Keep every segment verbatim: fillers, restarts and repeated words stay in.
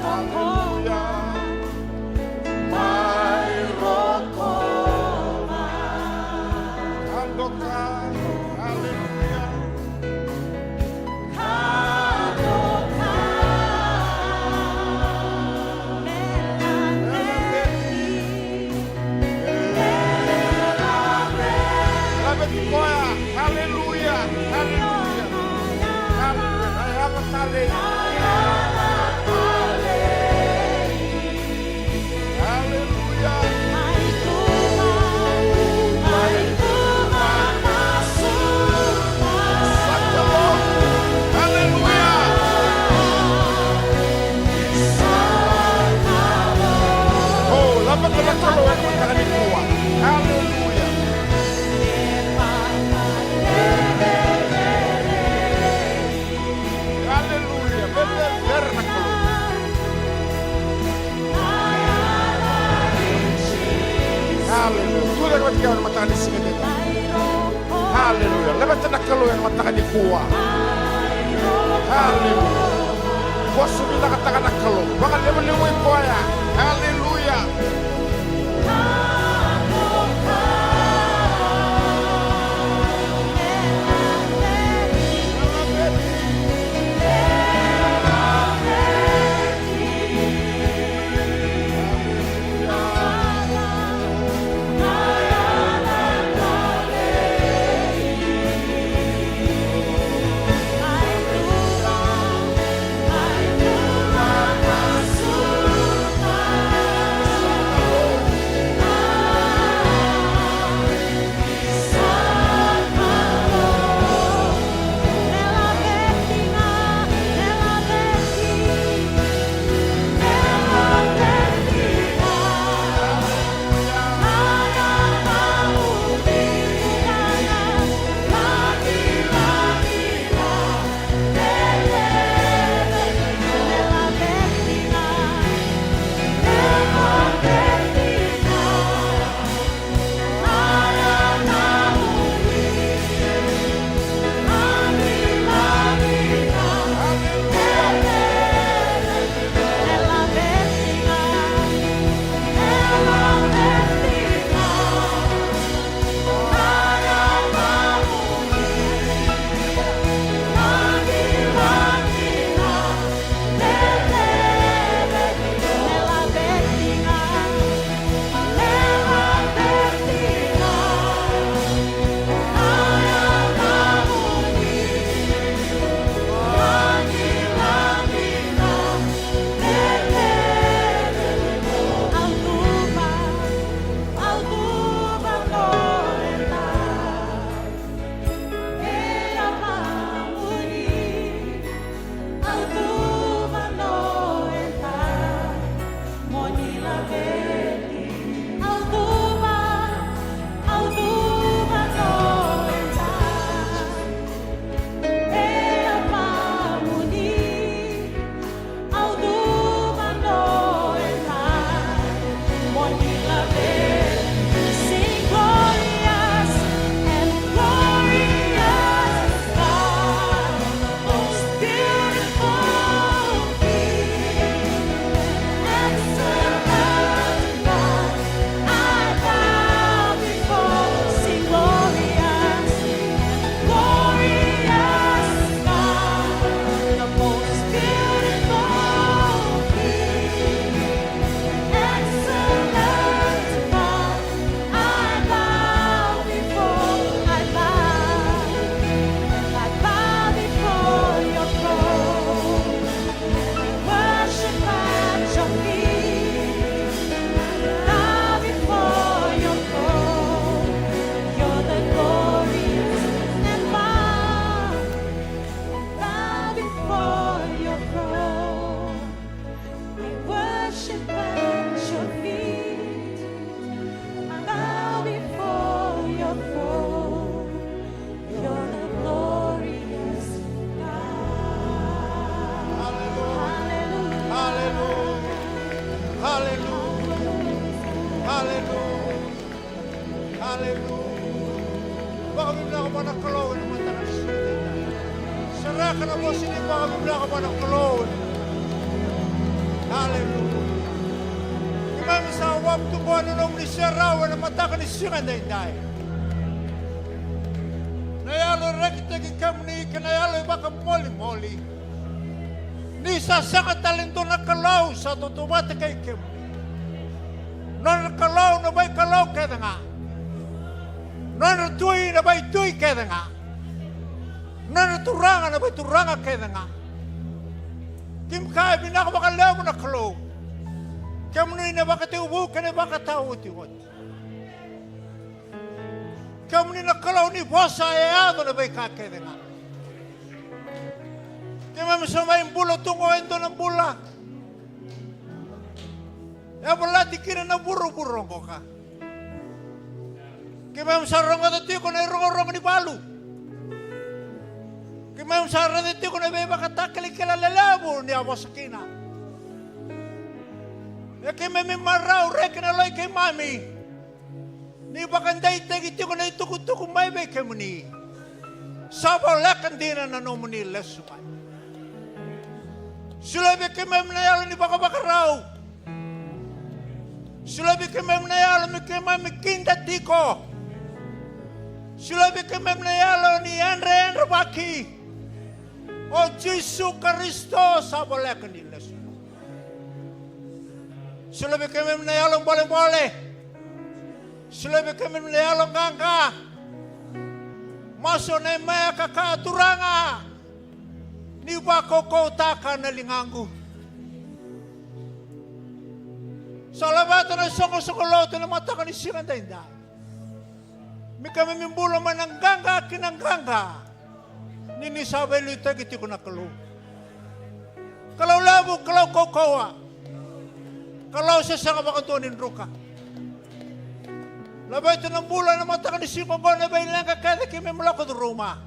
Hallelujah. Mai rokova. Hallelujah. Laveti koya. Hallelujah. Hallelujah. Hallelujah. Hallelujah. Hallelujah. Oh, lavaka na Kalou ena mataka nikua. Hallelujah. Hallelujah. Vevevere na Kalou. Hallelujah. Tucake vata kei au ena mataka ni siga nikua. Hallelujah. Laveta na Kalou ena mataka nikua. Hallelujah. Vosa vinakataka na Kalou. Vakalevulevui koya. Hallelujah. Hallelujah. Hallelujah. Hallelujah. Hallelujah. Vakavinavinaka vua na Kalou ena mataka ni siga edaidai. Sereka na vosa ni vakavinavinaka vua na Kalou. Keimami sa wavu tu qo ena nomuni serau ena mataka ni siga edaidai. Na yalo e rekitaki kemuni kei na yalo e vakamolimoli. Ni sa sega tale e dua na kalou sa tautauvata kei kemuni. Nodra Kalou na vaikalou kece ga. Nodra Tui na vaitui kece ga. Nodra Turaga na vaituraga kece ga. Keimami kaya vinaka vakalevu na Kalou. Kemuni na vakatekivu kei na vakataotioti. Kemuni na Kalou ni vosa e yaco na veika kece ga. Keimami sa mai bula tu qo e dua na bula e volati kina na vuravura oqo ka. Keimami sa rogoca tiko na irogorogo ni valu. Keimami sa raica tiko na veivakatakilakila lelevu ni a vosa kina. E keimami marau reki na yaloi keimami ni vakadeitaki tiko na itukutuku mai vei kemuni. Sa voleka dina na nomuni lesu mai. Solia vei keimami na yalo ni vakavakarau. Solia vei keimami na yalo me keimami kida tiko. Solia vei keimami na yalo ni yadreyadravaki. O Jisu Karisito sa voleka ni lesu. Solia vei keimami na yalo bolebole. Solia vei keimami na yalo qaqa. Masu o Neemaia ka kaya, Turaga, ni vakaukauwataka na ligaqu. Sa laveta na soqosoqo lotu ena mataka ni siga edaidai. Me keimami bula mai na qaqa ki na qaqa. Ni ni sa veiliutaki tiko na Kalou. Kalou levu, Kalou kaukauwa. Kalou se sega vakadua ni druka. Laveta na bula ena mataka ni siga oqo, na veileqa kece keimami lako curuma.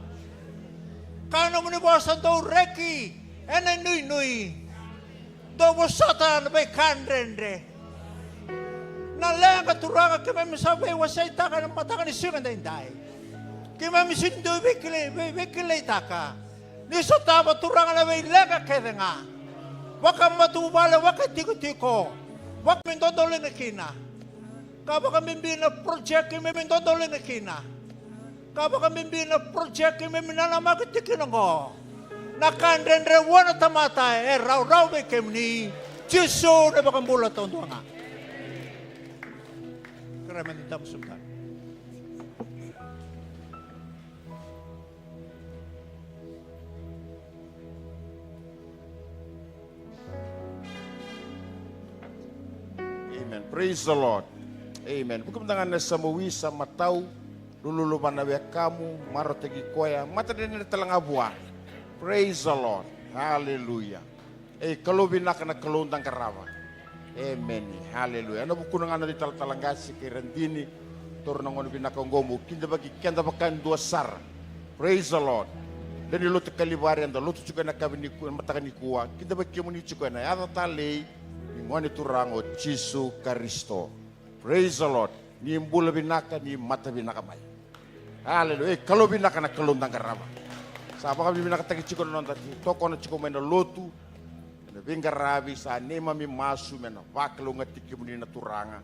Ka nomuni vosa dou reki ena inuinui. Dou vosota na veika dredre. Na leqa Turaga keimami sa veiwaseitaka ena mataka ni siga edaidai. Keimami sega ni dui veikilai, vei, veikilaitaka. Ni sotava Turaga na veileqa kece ga. Vakamatavuvale, vakatikotiko. Vakakeimami dodoliga kina. Ka vakabibi na project keimami dodoliga kina. Ka vakabibi na project keimami nanamaki tiko kina oqo. Na ka dredre vua na tamata e rawarawa vei kemuni. Jisu na iVakabula taudua ga. Kerea me da dabe sobu tale. Amen. Praise the Lord. Amen. Vuki mada ga na samawi, sa matau, lululu vua na wekamu, marautaki koya, matadredre tale ga vua. Praise the Lord. Hallelujah. Ei, Kalou vinaka na Kalou da qarava. Amen. Hallelujah. Ena vukuna ga na noda italatala qase kei Radini, taura na gauna vinaka oqo mo kidavaki keda vakadua sara. Praise the Lord. Lewe ni lotu Kalivari eda lotu tiko ena yakavi nikua, mataka nikua, kidavaki kemuni tiko ena yaca talei ni Gone Turaga o Jisu Karisito. Praise the Lord. Ni bula vinaka, ni mata vinaka mai. Hallelujah. Ei, Kalou vinaka na Kalou da qarava. Sa vakavinavinakataki tiko na noda tokona tiko mai na lotu. Ena veiqaravi, sa neimami masu me na vakalougatataki kemuni na Turaga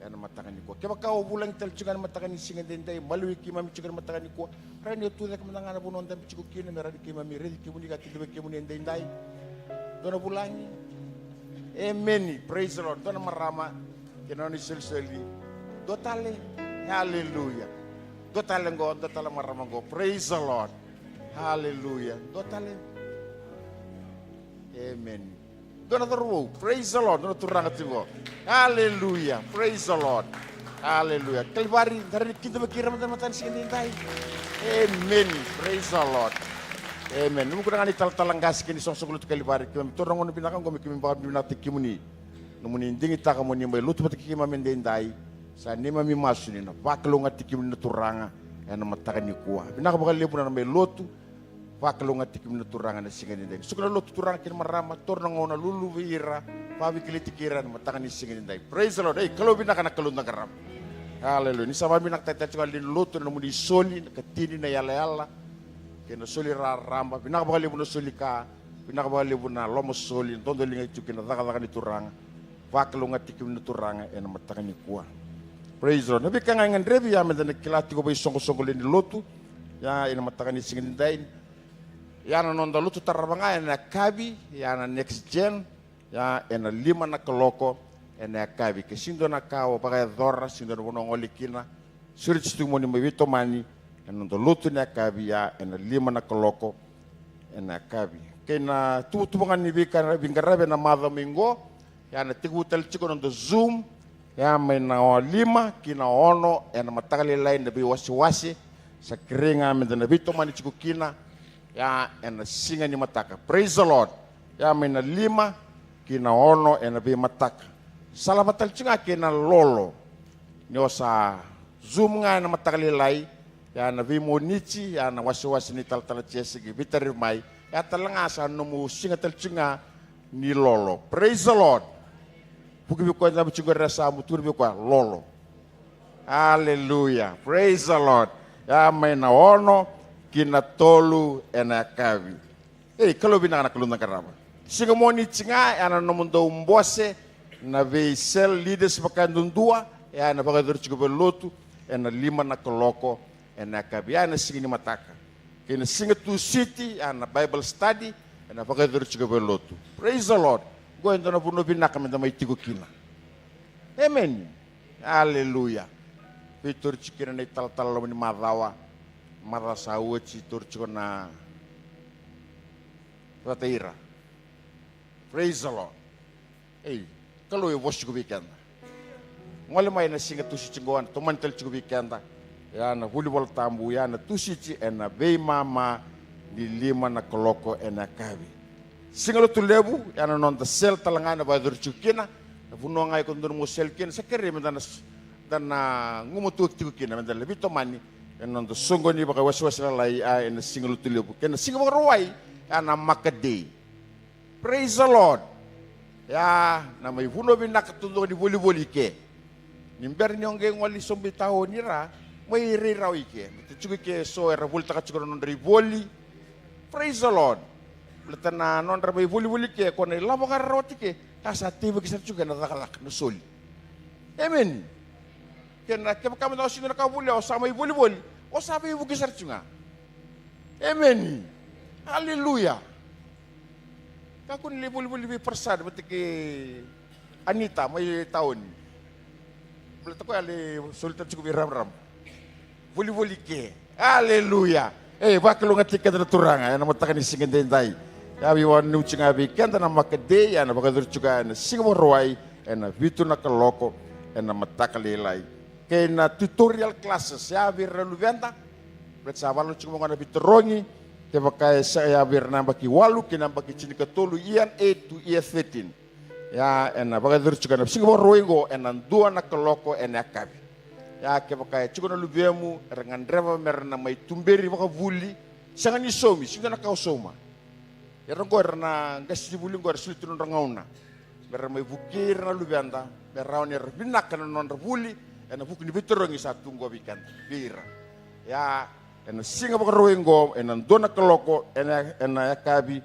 ena mataka nikua. Kevaka o vulagi tale tiko ena mataka ni siga edaidai, maliwai keimami tiko ena mataka nikua, rawa ni o tucake mada ga na vanua o dabe tiko kina me rawa ni keimami raici kemuni ka kidavaki kemuni edaidai. Dua na vulagi. Emeni. Praise the Lord. Dua na marama. Kei na nona isolisoli. Dua tale. Hallelujah. Dua tale qo, dua tale marama qo. Praise the Lord. Hallelujah. Dua tale. Amen. Dua na cauravou. Praise the Lord. Dua na turaga tiko. Hallelujah. Praise the Lord. Hallelujah. Kalivari, da rawa ni kidavaki ira mada na mataka ni siga edaidai. Amen. Praise the Lord. Amen. Noqu na gauna ni talatala qase kei na isoqosoqo lotu Kalivari, keimami taura na gauna vinaka oqo me keimami vakavinavinakataki kemuni. Nomuni digitaka mo ni mai lotu vata kei keimami edaidai. Sa neimami masu ni na vakalougatataki kemuni na Turaga ena mataka nikua. Vinaka vakalevu na mai lotu. Vakalougatataki kemuni na Turaga ena siga edaidai. Suka na lotu, turaga kei na marama, taura na gauna, lululu vei ira, vakaveikilaitaki ira ena mataka ni siga edaidai. Praise the Lord. Ei, Kalou vinaka na Kalou da qarava. Hallelujah. Ni sa vakavinavinakataki tale tiko na lewe ni lotu ena nomuni soli, na ikatini, na iyalayala kei na soli raraba. Vinaka vakalevu na soli ka. Vinaka vakalevu na lomasoli, dodoliga tiko kei na cakacaka ni Turaga. Vakalougatataki kemuni na Turaga ena mataka nikua. Praise the Lord. Na veika ga e gadrevi, ia meda na kila tiko vakaisoqosoqo lewe ni lotu. Ia ena mataka ni siga nidai, ia na noda lotu tarava ga ena yakavi, ia na Next Gen, ia ena lima na kaloko ena yakavi. Ke sega ni dua na ka o vakayacora, sega ni dua na vanua o gole kina, sureti tiko mo ni mai veitomani ena noda lotu ena yakavi, ia ena lima na kaloko ena yakavi. Kei na tuvatuva ga ni veika, veiqaravi ena macawa mai qo, ia na tekivu tale tiko na noda Zoom, ia mai na o lima ki na ono ena mataka lailai na veiwasewase. Sa kerei ga meda na veitomani tiko kina, ia ena siga ni mataka. Praise the Lord. Ia mai na lima ki na ono ena veimataka. Sa lava tale tiko ga kei na lolo. Ni o sa Zoom ga ena mataka lailai, ia na veimoniti, ia na wasewase ni talatala Jese ki veitaravi mai, ia tale ga sa nomu siga tale tiko ga ni lolo. Praise the Lord. Vuki vei koya e dabe tiko qori, sa mo tukuna vei koya, lolo. Aleluya. Praise the Lord. Ia mai na ono ki na tolu ena yakavi. Ei, Kalou vinaka na Kalou da qarava. Siga Moniti ga, ia na nomudou bose na vei cell leaders vakaduadua, ia ena vakayacori tiko vei lotu ena lima na kaloko ena yakavi, ia ena siga ni mataka. Kei na siga Tusiti, ia na Bible study ena vakayacori tiko vei lotu. Praise the Lord. Qo e dua na vanua vinaka meda mai tiko kina. Emeni. Aleluya. Veitori tiko kina na italatala loma ni macawa. Macawa sa oti, tori tiko na vata ira. Praise the Lord. Ei, Kalou e vosa tiko vei keda. Gole mai na siga Tusiti qo, ena tomani tale tiko vei keda. Ia na vuli Vola Tabu, ia na Tusiti ena veimama ni lima na kaloko ena yakavi. Siga Lotulevu, ia na noda cell tale ga ena vakayacori tiko kina. Na vanua ga iko dodonu mo cell kina, sa kerei meda na, da na gumatuaki tiko kina, meda na veitomani ena noda soqoni vakaiwasewase lalai, ia ena Siga Lotulevu. Kei na Siga Vakarauwai, ia na Maka Day. Praise the Lord. Ia na mai vanua vinaka tu dua ni volivoli i ke. Ni bera ni o qai gole sobu i taoni ra, mai rai rawa i ke. Baleta tiko i ke so era volitaka tiko na nodra ivoli. Praise the Lord. Baleta na nodra mai volivoli i ke, ko na ilavo ka ra rawata i ke, ka sa teivaki sara tiko ena cakacaka na soli. Emeni. Kena kevaka meda o sega ni na ka voli, o sa mai volivoli, o sa veivuke sara tiko ga. Emeni. Aleluya. Kakua ni lai volivoli vei Prasad vata kei Anita mai taoni. Baleta koya lai soli tale tiko vei Ramram. Volivoli ke. Aleluya. E vakalougatataki keda na Turaga ena mataka ni siga edaidai. Ia veivakananumi tiko ga vei keda na Maka Day, ia na vakayacori tiko ga ena Siga Vakarauwai ena vitu na kaloko ena mataka lailai. Kei na tutorial classes, ia vei ira na luveda, baleta sa vakalou tiko mai qo na veitarogi. Kevaka e sa, ia vei ira na yabaki walu kei na yabaki tinikatolu, year eight to year thirteen. Ia ena vakayacori tiko ena Siga Vakarauwai qo ena dua na kaloko ena yakavi. Ia kevaka e tiko na luvemu era gadreva mera na mai tuberi vakavuli, sega ni saumi, sega na ka o sauma. Era qo era na qasenivuli qo era soli tu na nodra gauna mera mai vukei ira na luveda me rawa ni ra vinaka na nodra vuli ena vuku ni veitarogi sa tu qo vei keda, vei ira. Ia ena Siga Vakarauwai qo ena dua na kaloko ena, ena yakavi,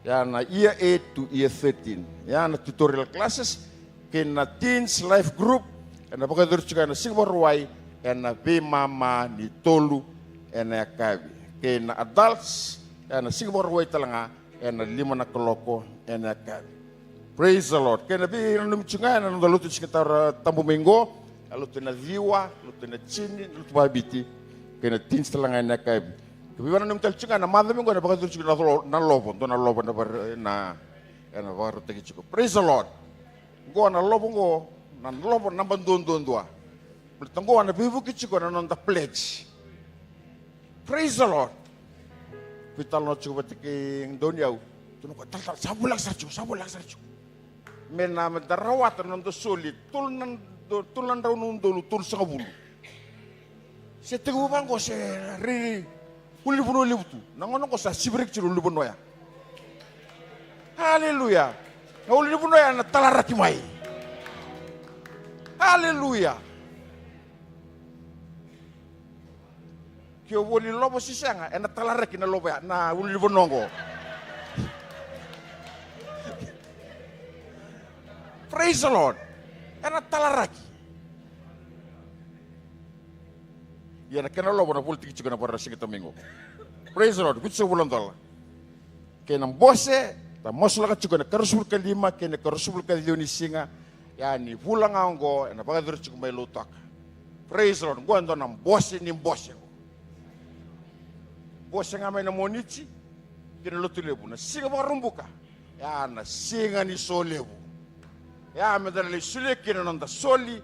ia na year eight to year thirteen. Ia na tutorial classes kei na teens life group ena vakayacori tiko ena Siga Vakarauwai ena veimama ni tolu ena yakavi. Kei na adults, ia na Siga Vakarauwai tale ga ena lima na kaloko ena yakavi. Praise the Lord. Kei na veivakananumi tiko ga ena noda lotu ni Siga Tabu mai qo, a lotu ena ciwa, lotu ena tini, lotu vakaviti, kei na teens tale ga ena yakavi. Kei na veivakananumi tale tiko ga ena macawa mai qo ena vakayacori tiko na lo-, na lovo, dua na lovo ena vaka-, ena, ena vakarautaki tiko. Praise the Lord. Qo na lovo qo, na lovo naba duaduadua. Baleta qo ena veivuke tiko na noda pledge. Praise the Lord. Veitalanoa tiko vata kei Dauniyau. Tukuna o koya, talatala, sa voleka sara tiko, sa voleka sara tiko. Me na, me da rawata na noda soli, tolu na, tolu na drau na udolu tolusagavulu. Se tekivu vaqo se rairai ulunivanua levu tu. Na gauna qo sa sivi reki tiko na ulunivanua ya. Aleluya. Na ulunivanua ya na talaraki mai. Aleluya. Ke o voli lovo se sega, ena talaraki na lovo ya, na ulunivanua oqo. Praise the Lord. Ena talaraki. Ia na kena lovo na vula tikitiki na vara siga tamai qo. Praise the Lord. Vitusagavulu na dola. Kei na bose, da masulaka tiko ena karua sivulu ka lima kei na karua sivulu ka ciwa ni siga. Ia ni vula ga oqo ena vakayacori tiko mai Lautoka. Praise the Lord. Qo e dua na bose ni bose. Bose ga mai na Moniti kei na Lotulevu na siga Vakaraubuka. Ia na siga ni so levu. Ia me da na lai solia kina na noda soli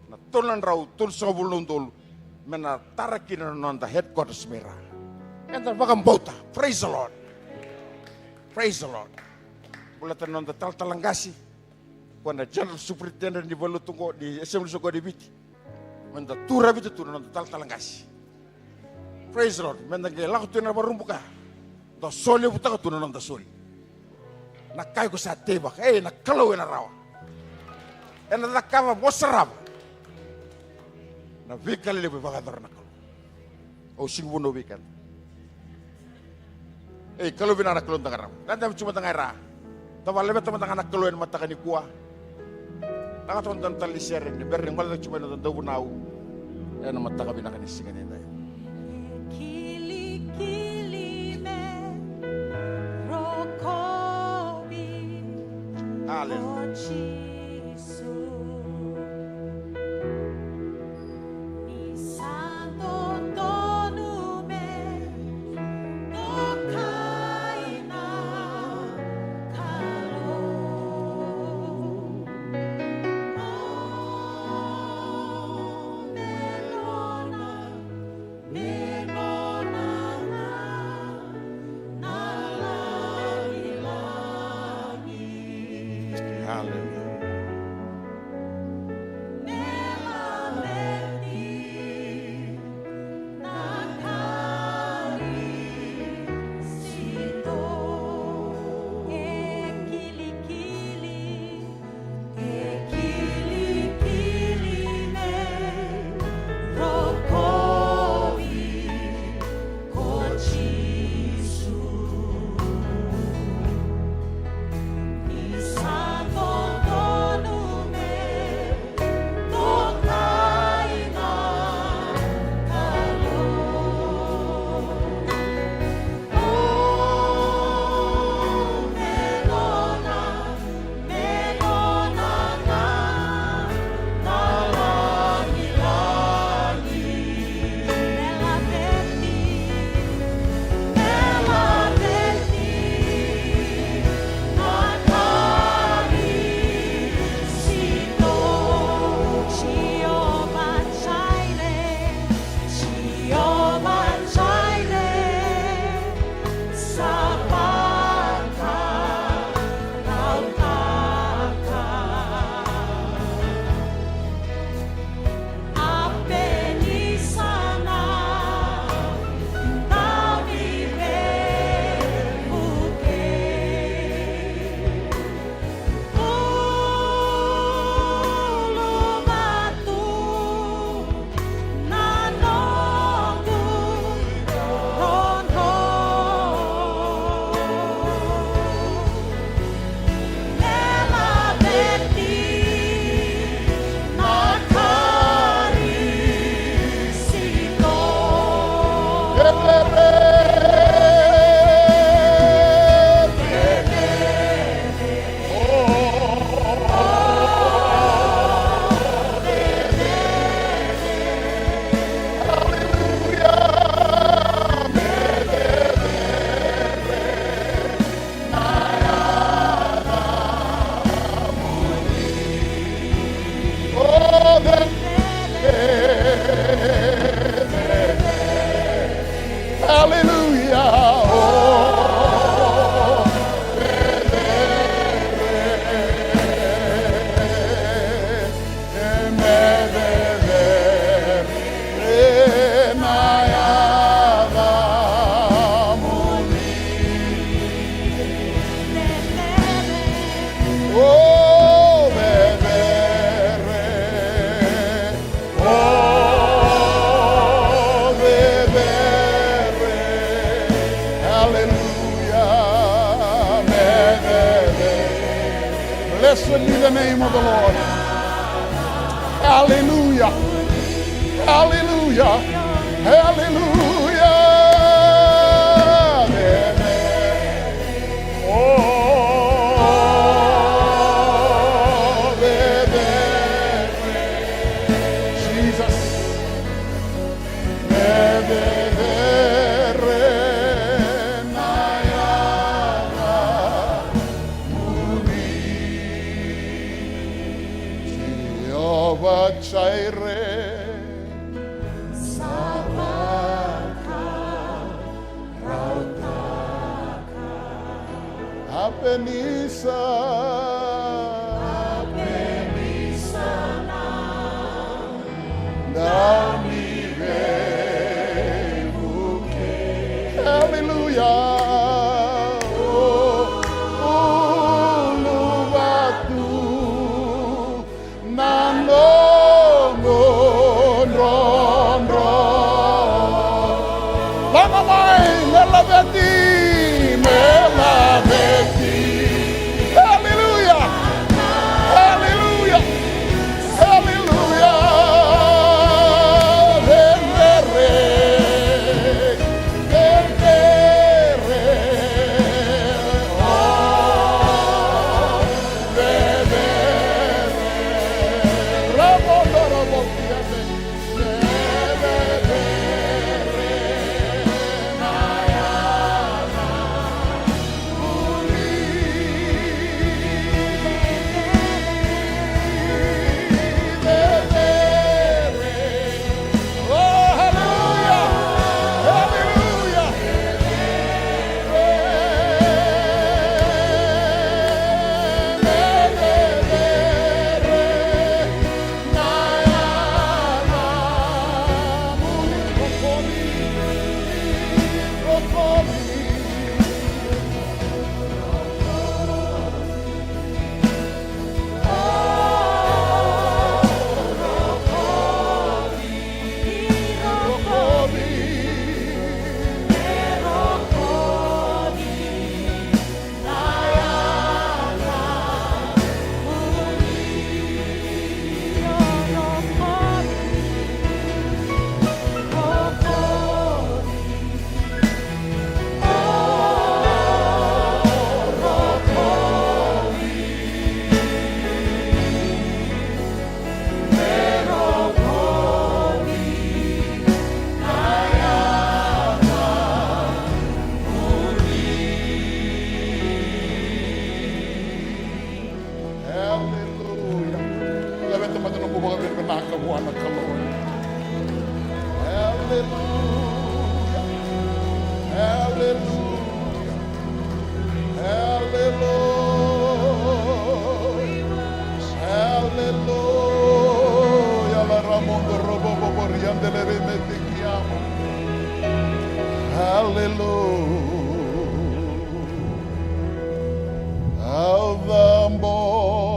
na tolu na drau tolusagavulu na udolu, me na tara kina na noda headquarters mai ra. Eda vakabauta. Praise the Lord. Praise the Lord. Baleta na noda talatala qase, ko na General Superintendent ni valenilotu oqo, ni Assembly soqo ni Viti. Me da tu ravita tu na noda talatala qase. Praise the Lord. Me da qai lako tu ena Vakaraubuka, da solevutaka tu na noda soli. Na ka iko sa teivaka, ei, na Kalou ena rawa. Ena cakava mo sarava na veika lelevu e vakayacora na Kalou. Au sega ni vunau vei keda. Ei, Kalou vinaka na Kalou da qarava. Lade mai tu mada ga e ra. Da vakalaveta mada ga na Kalou ena mataka nikua. Lako toka na tale ni sere ni bera ni gole cake tu mai na noda dauvunau ena mataka vinaka ni siga nidai. Kilikili me rokovi. Hallelujah. O Jisu. Ni sa dodonu me dokai na Kalou. O me nona, me nona ga na lagilagi. Hallelujah. Blessed be the name of the Lord. Hallelujah. Hallelujah. Hallelujah. Oh, Jesus. Jehovah Jireh. Ebenezer. Hallelujah. Oh, oh, louvado. Na noqu drodro. Laga mai, me laveti, me laveti. Hallelujah. Hallelujah. Hallelujah. Vendere. Vendere. Oh. Oh, hallelujah! Hallelujah! Hallelujah. Laveta mada nomu vakavinavinaka vua na Kalou. Hallelujah. Hallelujah. Hallelujah. Hallelujah. La ramondo robo bobo riandele remete kiamo. Hallelujah. Au cabori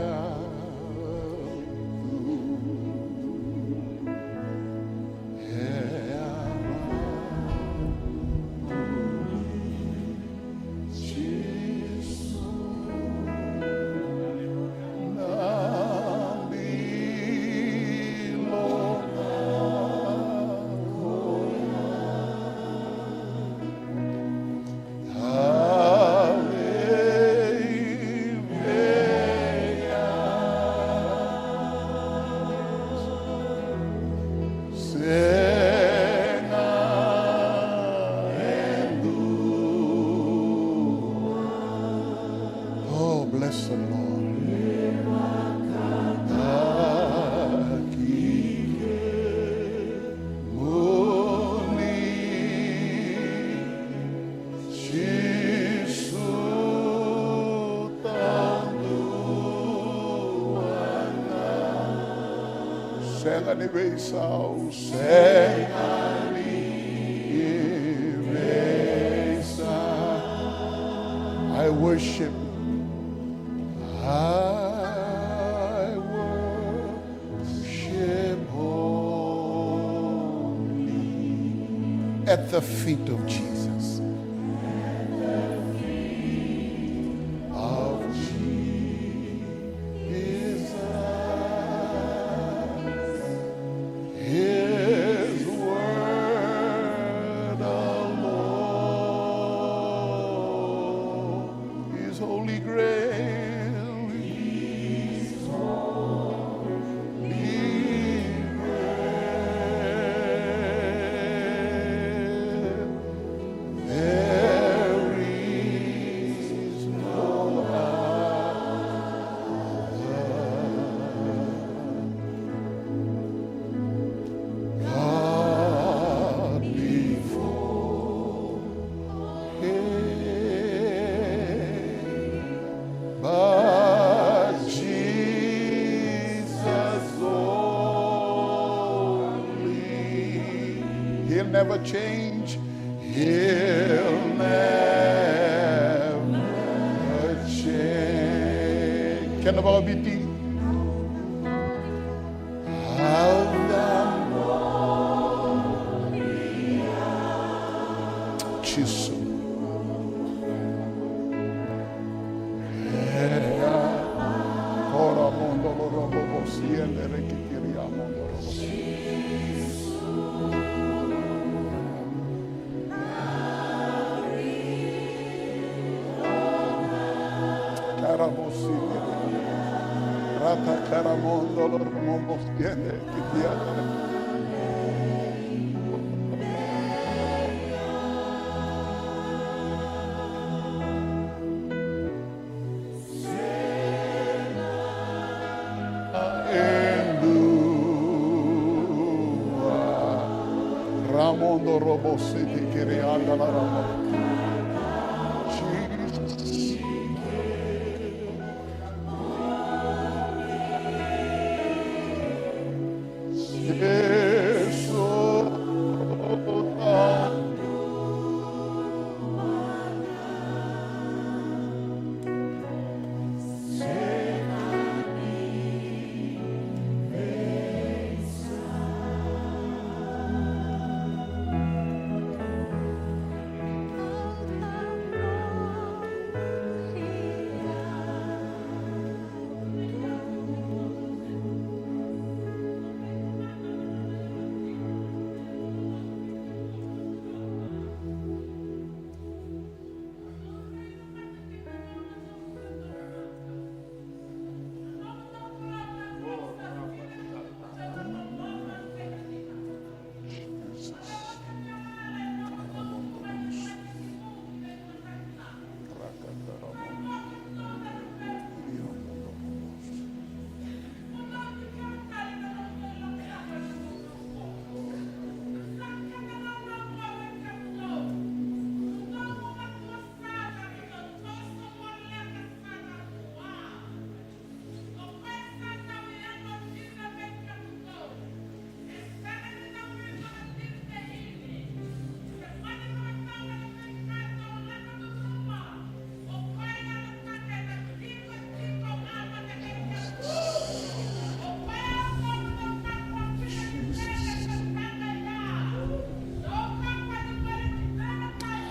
au tu. Oh, bless the Lord. Sega ni veisau, sega ni veisau. I worship, I worship only at the feet of Jesus. Of Never change. He'll never change. Kena vakaviti. Jisu. Ea. Kora mondo lo robo bo siende re kitiria mondo robo. Kara bo siende. Rata kara mondo lo robo bo siende. Ramondo robo siti kiri anda la rama. Jesus.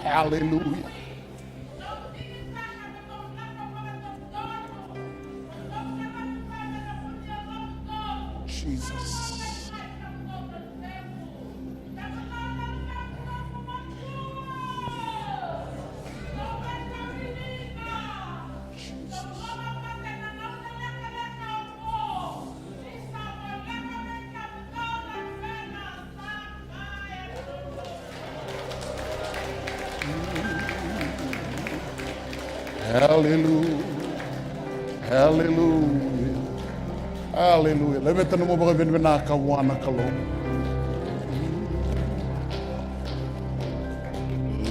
Hallelujah. Jesus. Hallelujah. Hallelujah. Hallelujah. Laveta nomu vakavinavinaka vua na Kalou.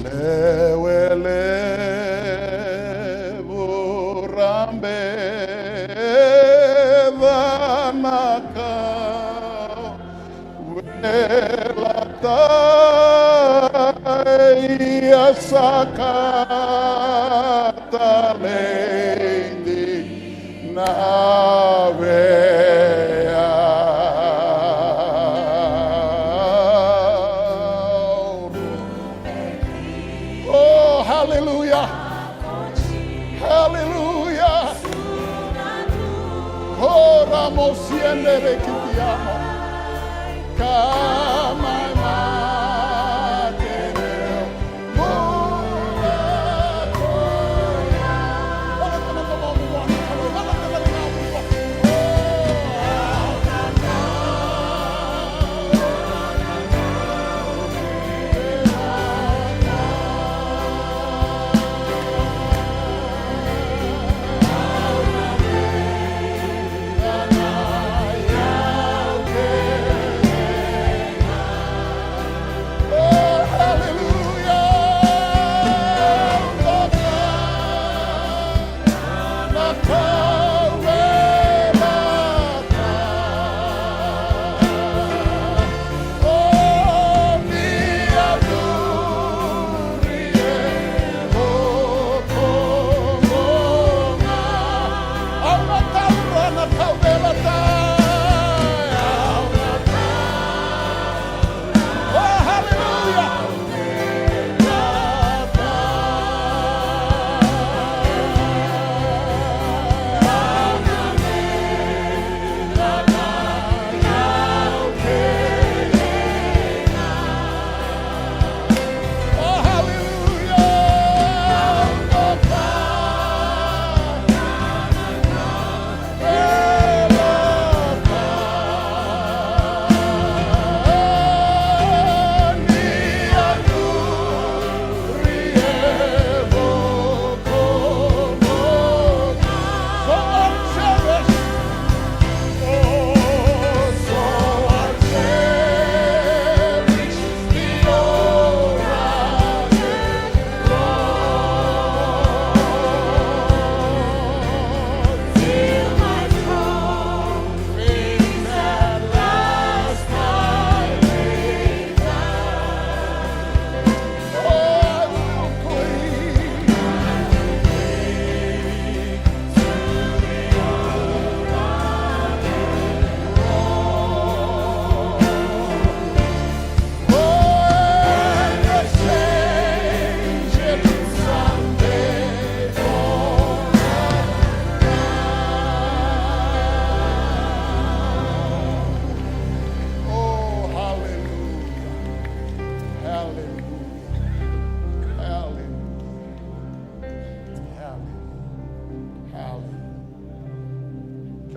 Lewe levu rabe na ka velatai a saka talei dina vei au. Oh, hallelujah. Hallelujah. Oh, Ramos, siendere kitiamo. Kama matene.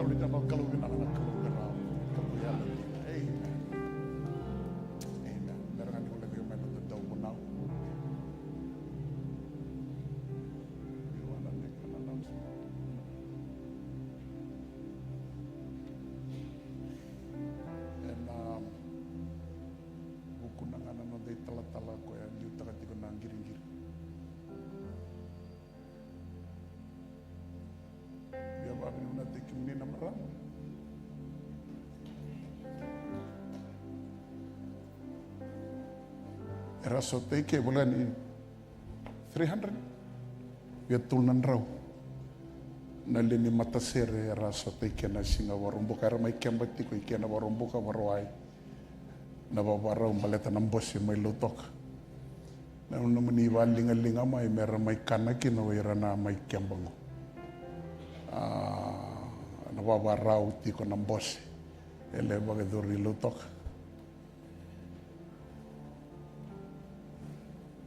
Kalou vinaka, na Kalou vinaka, na Kalou vinaka. Amen. Amen. Mera ga ni gole vei mai na noda dauvunau. Ena vukuna ga na noda italatala koya liutaka tiko na qiriqiri. Via vakavinavinakataki kemuni na marama. Era sota i ke voleka ni three hundred, via tolu na drau na lewe ni matasere era sota i ke na siga Vakaraubuka, era mai keba tiko i ke na Vakaraubuka, Vakarauwai, na vavarau baleta na bose mai Lautoka. Na nomuni valigaliga mai mera mai kana kina o ira na mai keba qo. A, na vavarau tiko na bose e lai vakayacori Lautoka.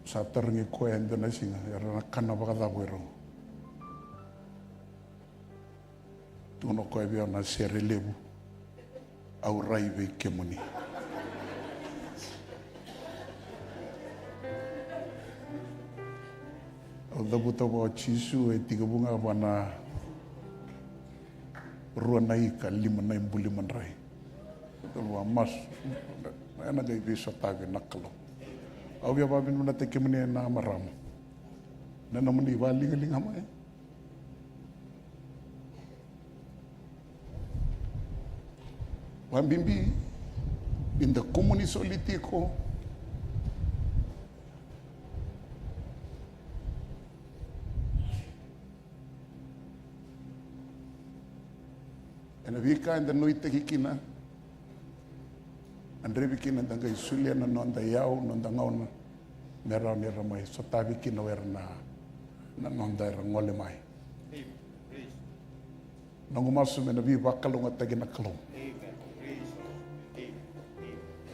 Sa tarogi koya e dua na siga, era na kana vakacava o ira qo? Tukuna o koya vei au, na sere levu, au rai vei kemuni. Au cavuta vua o Jisu e tekivu ga vua na rua na ika, lima na ibuli madrai. Au a masu, ena qai veisotavi na Kalou. Au via vakavinavinakataki kemuni na marama. Na nomuni valigaliga mai. Vabibi ni da kumuni soli tiko ena veika eda nuitaki kina, a drevi kina da qai solia na noda iyau, noda gauna, me rawa ni ra mai sotavi kina o ira na, na noda era gole mai. Noqu masu me na veivakalougatataki na Kalou.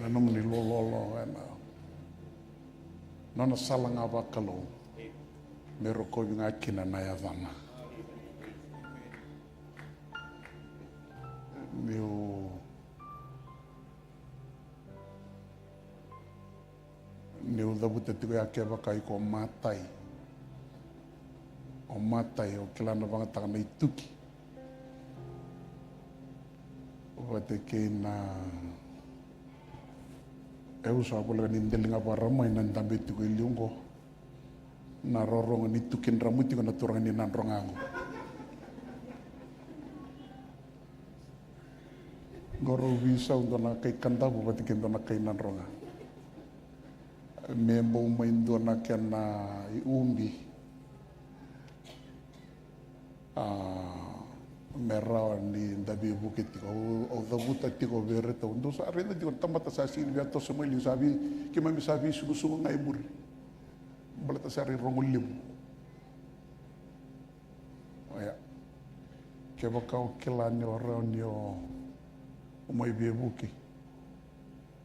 Na nomuni lololo ena nona sala ga vakalou, me rokovi ga kina na yacana. Niu, niu cavuta tiko ya, kevaka iko matai, o matai, o kila na vagataka na ituki. Vata kei na, e, au sa voleka ni deli ga vakaramai na dabe tiko i liu qo. Na rorogo ni tuki dramu tiko na turaga ni Nadroga qo. Qo rau veisau dua na kai Kadavu vata kei dua na kai Nadroga. Me bau mai dua na kena iubi. A, me rawa ni da veivuke tiko. Au, au cavuta tiko vei iratou. Dou sa raica tiko na tamata sa sega ni via toso mai liu, sa vei, keimami sa veisugusugu ga e muri. Baleta sa rui rogo levu. Oya. Kevaka o kila ni o rawa ni o mai veivuke,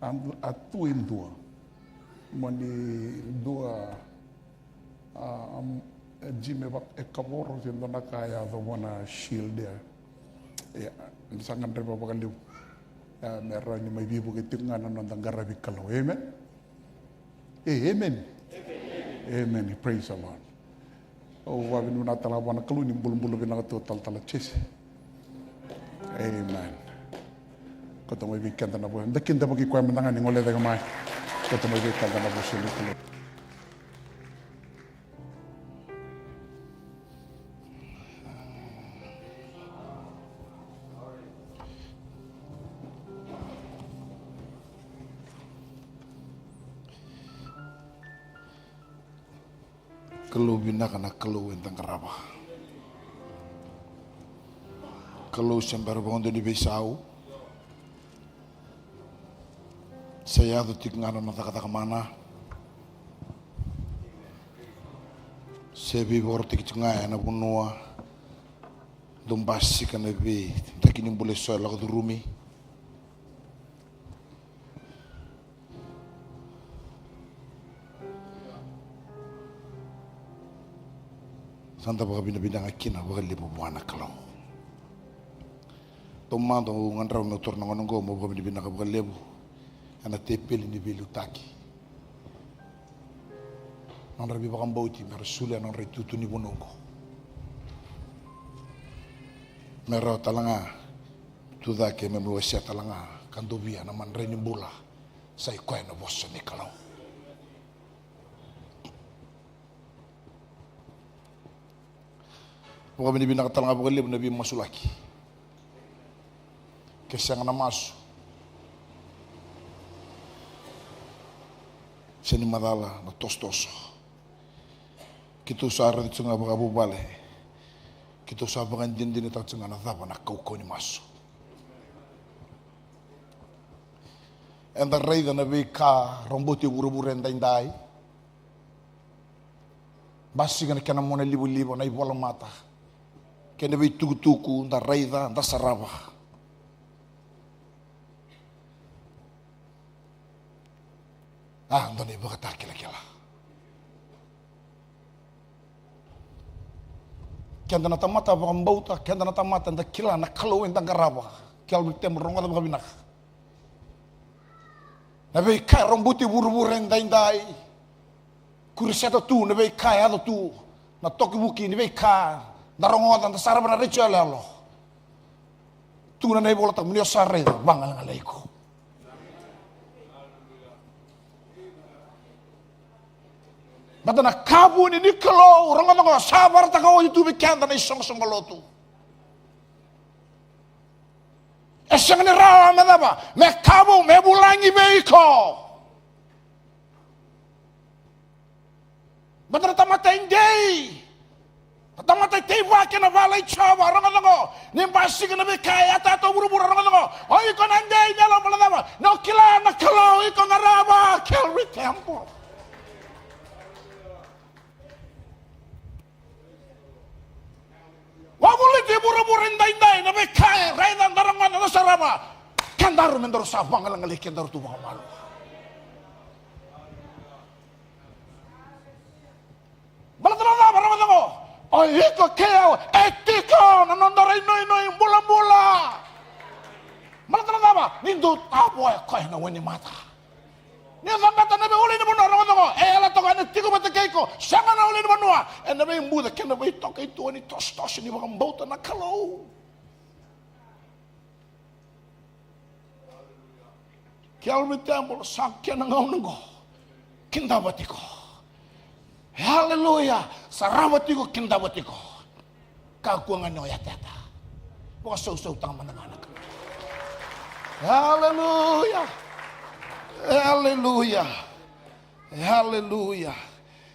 a, a tu e dua. Mani dua, a, a, e jime vaka e kavoro se dua na ka e yaco vua na shield ya. Ia, ni sa gadreva vakalevu. Ia, me rawa ni mai veivuke tiko ga na noda qaravi Kalou. Amen. E, amen. Amen. Praise the Lord. Au vakavinavinaka tale ga vua na Kalou ni bulabula vinaka tu o talatala Jese. Amen. Kauta mai vei keda na vosa. Da kidavaki koya mada ga ni gole cake mai. Kauta mai vei keda na vosa ni Kalou. Kalou vinaka na Kalou eda qarava. Kalou se bera vakadua ni veisau. Sa yaco tiko ga na nona cakacaka mana. Se veivakarotaki tiko ga ena vanua. Dou basika na veidraki ni bula eso e lako curumi. Sa da vakavinavinaka kina vakalevu vua na Kalou. Taumada au gadreva meu taura na gauna oqo meu vakavinavinaka vakalevu ena tepeli ni veiliutaki. Nodra veivakabauti me ra solia nodra itutu ni vanua oqo. Me rawa tale ga tu cake me mai wasea tale ga ka dovia na madrai ni bula. Sa i koya na vosa ni Kalou. Vakavinavinaka tale ga vakalevu na veimasulaki. Ke sega na masu, se ni macala na tosotoso. Keitou sa raica tu ga vakavuvale. Keitou sa vakadinadinataka tu ga na cava na kaukauwa ni masu. Eda raica na veika roboti e vuravura edaidai. Basika na kena mona livaliva na ivolamata kei na veitukutuku da raica, da sarava. A dua na ivakatakilakila. Keda na tamata vakabauta, keda na tamata da kila na Kalou eda qarava. Calvary Temple, rogoca vakavinaka. Na veika e roboti e vuravura edaidai. Kuriseta tu na veika e yaco tu, na tokivuki ni veika da rogoca, da sarava na retio yaloyalo. Tukuna na iVolatabu ni o sa raica, vagalegalei iko. Baleta na ka vuni ni Kalou, rogoca oqo, sa vakaraitaka oti tu vei keda na isoqosoqo lotu. E sega ni rawa me cava, me ka vou, me vulagi vei iko. Baleta na tamata e dei, na tamata e tei vaka ena vale i Jiova, rogoca oqo, ni basika na veika e yaco e vuravura, rogoca oqo, o iko na dei ni yalo, baleta cava, ni o kila na Kalou, iko qarava Calvary Temple. Wavoliti e vuravura edaidai na veika e raica, da rogoca, da sarava. Kedaru me daru sa vagalegalei kedaru tu vakamalua. Baleta na cava, rogoca oqo, o iko kei au e tiko na noda rainuinui bulabula. Baleta na cava, ni dau tavoya koya na wainimata. Ni cabeta na veiulunivanua, rogoca oqo, e yalataka ena tiko vata kei iko, sega na ulunivanua, ena veibuca kei na veitoka i tua ni tosotoso ni vakabauta na Kalou. Calvary Temple, sa kena gauna oqo, kidava tiko. Aleluya, sarava tiko, kidava tiko. Kakua ga ni o yatayata. Vakasausautaka mada ga na Kalou. Aleluya. Aleluya. Aleluya.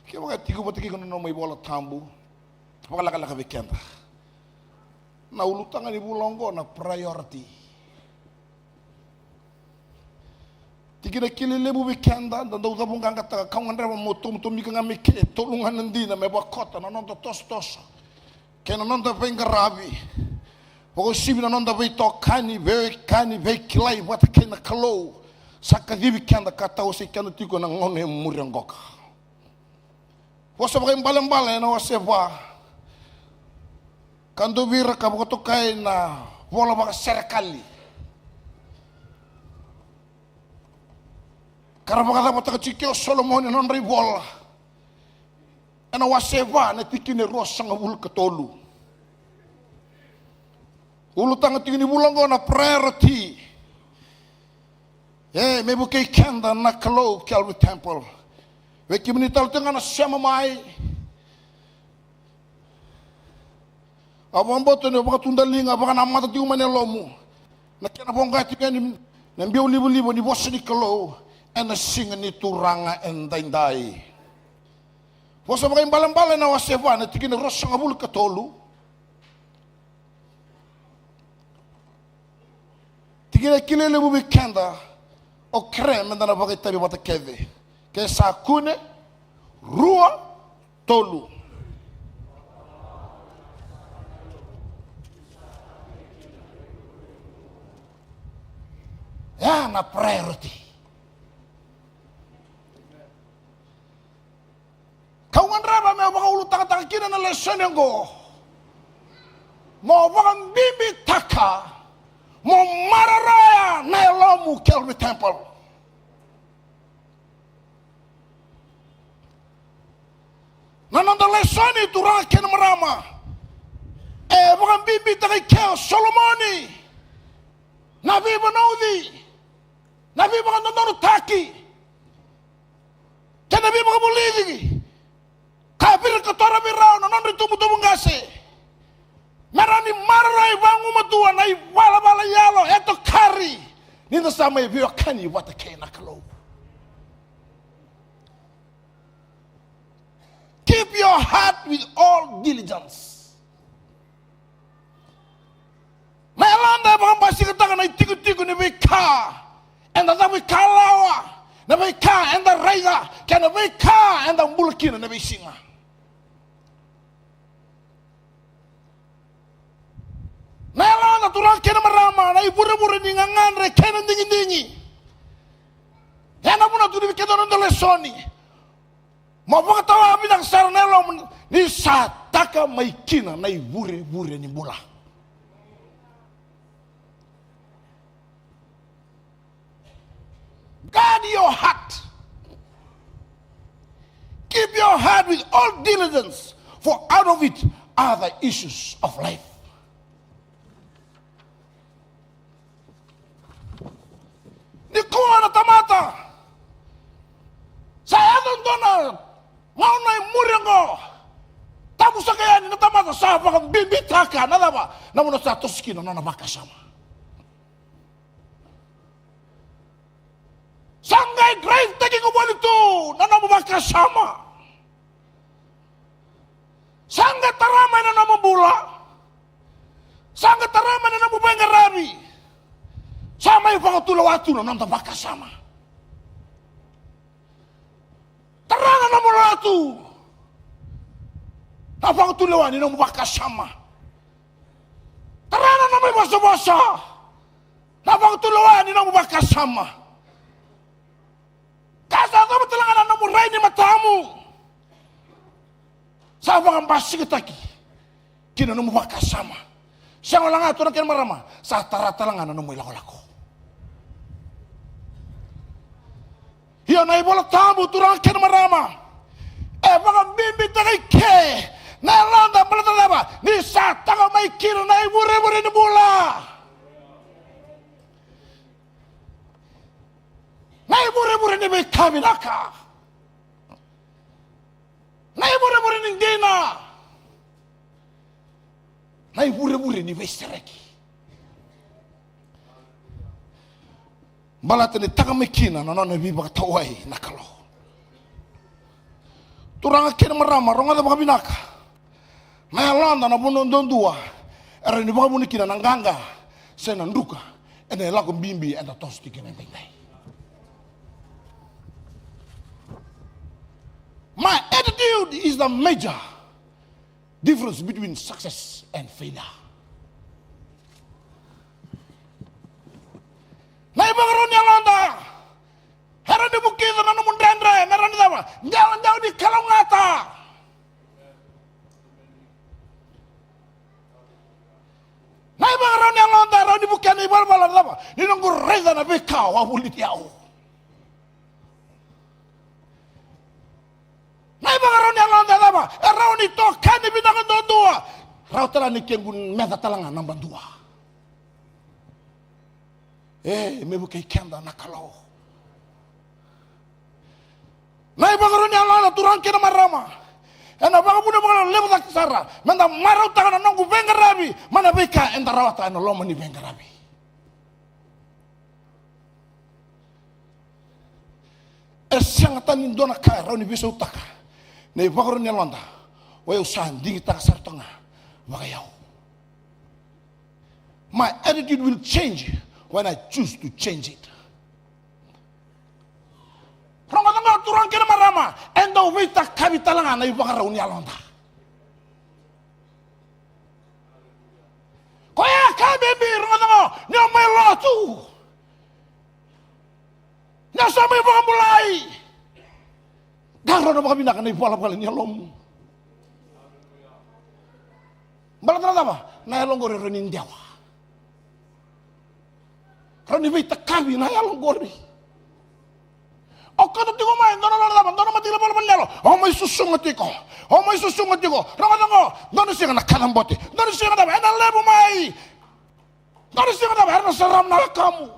Kevaka e tiko vata kei iko na nomu iVola Tabu, vakalekaleka vei keda. Na ulutaga ni vula oqo na priority. Tikina kilai levu vei keda, da dau cavuqaqataka, kau gadreva meu tomotomika ga mai ke, tolu ga na dina me vakota na noda tosotoso kei na noda veiqaravi. Vakauasivi na noda veitokani, veiwekani, veikilai vata kei na Kalou. Sa kacivi keda ka tawasei keda tiko ena gauna e muri oqo ka. Vosa Vakaibalebale ena wase va. Ka dua vei ira ka vakatokai na vola vakaserekali. Ka ra vakacavataka tiko o Solomoni na nodra ivola. Ena wase va na tikina e ruasagavulu ka tolu. Ulutaga tiko ni vula oqo na priority. E, me vukei keda na Kalou, Calvary Temple. Vei kemuni tale tiko ga na sema mai. Au vakabauta ni o vakatudaliga, vakanamata tiko mai na yalomu. Na kena voqa tiko yani na biau livaliva ni vosa ni Kalou. Ena siga ni Turaga edaidai. Vosa Vakaibalebale na wase va na tikina ruasagavulu ka tolu. Tikina kilai levu vei keda, o kere meda na vakaitavi vata kece. Ke sa kune, rua, tolu. Ya na priority. Kau gadreva meu vakaulutagataka kina na lesoni oqo. Mo vakabibitaka Mo maroroya na yalomu, Calvary Temple. Na noda lesoni, turaga kei na marama, e vakabibitaka i ke o Solomoni na veivanauci, na veivakadodonutaki kei na veivakavulici ka virikotora vei rau na nodra itubutubu qase, me rawa ni maroroi vagumatua na ivalavala i yalo e tokari ni da sa mai veiwekani vata kei na Kalou. Keep your heart with all diligence. Na yaloda e vakabasikataka na itikotiko ni veika eda cavuikalawa, na veika eda raica, kei na veika eda bula kina na veisiga. Na yaloda, turaga kei na marama, na ivurevure ni gagadre kei na digidigi. Ia na vuna tu ni vei keda na noda lesoni. Mo vakatawa vinaka sara na yalomu ni sa taka mai kina na ivurevure ni bula. Guard your heart. Keep your heart with all diligence, for out of it are the issues of life. Nikua na tamata, sa yaco dua na gauna e muri oqo, tabu saka yani na tamata sa vakabibitaka na cava, na vuna sa toso kina na nona vakasama. Sa qai drive taki iko voli tu na nomu vakasama. Sa qai tara mai na nomu bula. Sa qai tara mai na nomu veiqaravi. Sa mai vakatulewa tu na noda vakasama. Tara na nomu lotu. Na vakatulewa ni nomu vakasama. Tara na nomu ivosavosa. Na vakatulewa ni nomu vakasama. Ka sa cava tale ga na nomu rai ni matamu, sa vakabasikataki ki na nomu vakasama. Sega wale ga, turaga kei na marama, sa tara tale ga na nomu ilakolako. Io, na iVola Tabu, turaga kei na marama, e vakabibitaka i ke na yaloda, baleta na cava? Ni sa taka mai kina na ivurevure ni bula. Na ivurevure ni veika vinaka. Na ivurevure ni dina. Na ivurevure ni veisereki. Baleta ni taka mai kina na nona veivakatawai na Kalou. Turaga kei na marama, rogoca vakavinaka. Na yaloda na vanua duadua e rawa ni vakavuna kina na qaqa se na druka ena ilako bibi eda toso tiko kina edaidai. My attitude is the major difference between success and failure. Na ivakarau ni yaloda e rawa ni vukica na nomu dredre, me rawa ni cava? Dewadewa ni kalougata. Na ivakarau ni yaloda e rawa ni vukea na ivalavala na cava? Ni noqu raica na veika wavoliti au. Na ivakarau ni yaloda e cava? E rawa ni tokani vinaka duadua. Rawa tale ga ni kequ meca tale ga naba dua. E, me vukei keda na Kalou. Na ivakarau ni yaloda, turaga kei na marama, ena vakavuna vakalevu cake sara meda marautaka na noqu veiqaravi mai na veika eda rawata ena loma ni veiqaravi. E sega tale ni dua na ka e rawa ni veisautaka na ivakarau ni yaloda. O yau sa digitaka sara toka ga vakaiyau. My attitude will change when I choose to change it. Rogoca ga, turaga kei na marama, e dau veitakavi tale ga na ivakarau ni yaloda. Koya ka bibi, rogoca ga, ni o mai lotu, ni o sa mai vakabulai, qarauna vakavinaka na ivalavala ni yalomu. Baleta na cava? Na yalo oqori e rawa ni dewa. Rawa ni veitakavi na yalo qori. O koto tiko mai, dua na lona cava, dua na mataqali valavala ni yalo. O mai susuga tiko. O mai susuga tiko. Rogoca qo, dua na siga na kacabote. Dua na siga na cava, ena levu mai. Dua na siga na cava, era na sarava na wekamu.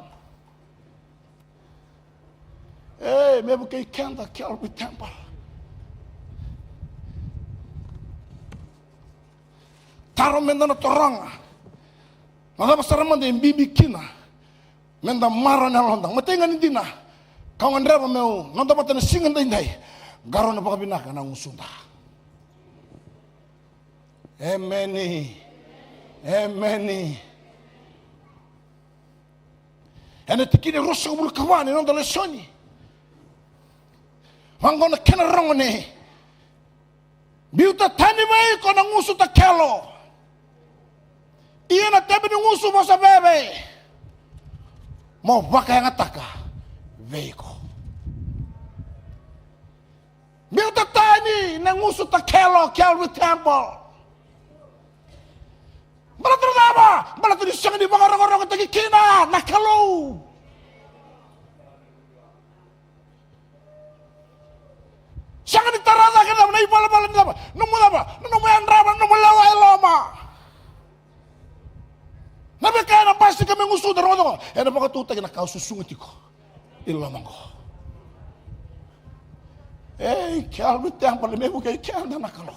E, me vukei keda Calvary Temple. Taro meda na taroga. Na cava sara mada e bibi kina meda maroroya na yaloda? Matai ga ni dina, kau gadreva meu noda vata na siga daidai, qarauna vakavinaka na gusuda. Emeni. Emeni. Ena tikina e ruasagavulu ka va ni noda lesoni, vaqo na kena rogo ni: Biuta tani vei iko na gusu takelo, ia na tebe ni gusu vosa veve mo vakayagataka vei iko. Biuta tani na gusu takelo, Calvary Temple. Baleta na cava? Baleta ni sega ni vakarokorokotaki kina na Kalou. Sega ni tara cake na cava, na ivalavala ni cava, nomu cava, na nomu yadrava, na nomu lewa e loma. Na veika ena basika me gusuda, rogoca qo, ena vakatautaki na ka o susuga tiko i loma qo. Ei, Calvary Temple, me vukei keda na Kalou.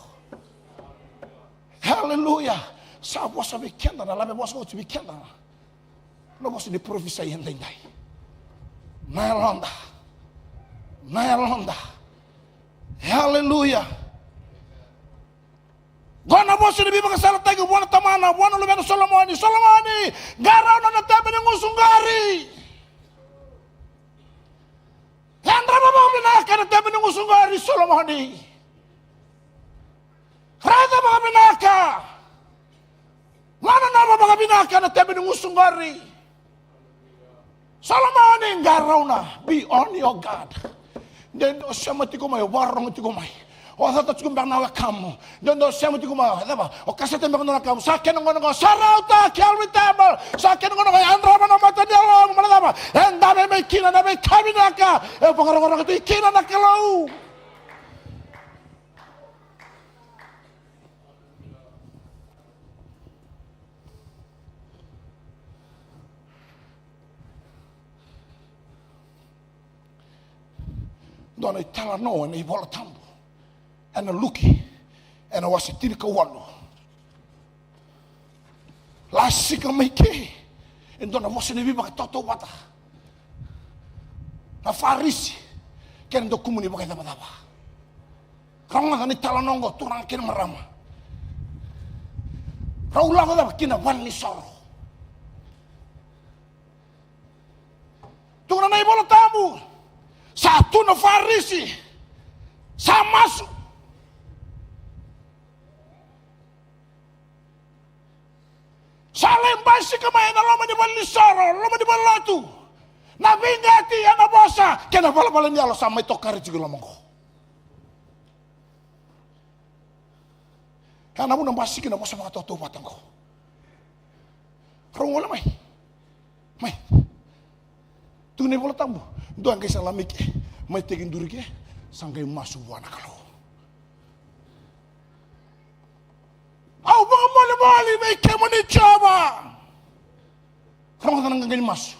Haleluya. Sa vosa vei keda na lave vosa oti vei keda na vosa ni parofisai edaidai. Na yaloda. Na yaloda. Haleluya. Qo na vosa ni veivakasalataki vua na tamana, vua na luvena Solomoni. Solomoni, qarauna na tebe ni gusu qori. Yadrava vakavinaka na tebe ni gusu qori, Solomoni. Raica vakavinaka. Nananova vakavinaka na tebe ni gusu qori. Solomoni, qarauna, be on your guard. De dua o sema tiko mai, o vakarorogo tiko mai. O cata tiko beka na wekamu. De dua o sema tiko mai, o cava, o kaseta beka na wekamu. Sa kena gauna qo, sa rauta, Calvary Temple. Sa kena gauna qo, yadrava na mata ni yalomu, baleta na cava? E dave mai kina na veika vinaka e vakarokorokotaki kina na Kalou. Dua na italanoa ena iVola Tabu, ena Luke, ena wase tinikawalu. Lasika mai ke e dua na vosa ni veivakatautauvata na Farisi kei na dau kumuni vakaicavacava. Rogoca na italanoa oqo, turaga kei na marama. Rau lako cava? Ki na valenisoro. Tukuna na iVola Tabu, sa tu na Farisi, sa masu. Sa lai basika mai ena loma ni valenisoro, loma ni valenilotu, na veiqati ena vosa kei na valavala ni yalo sa mai tokari tiko i loma qo. Ena vuna basika na vosa vakatautauvata qo. Rau gole mai. Mai. Tukuna na iVola Tabu, dua qai sa lako mai ke, mai tekiduru ke, sa qai masu vua na Kalou. Au vakamolimoli vei kemuni Jiova. Rogoca na qaqani masu.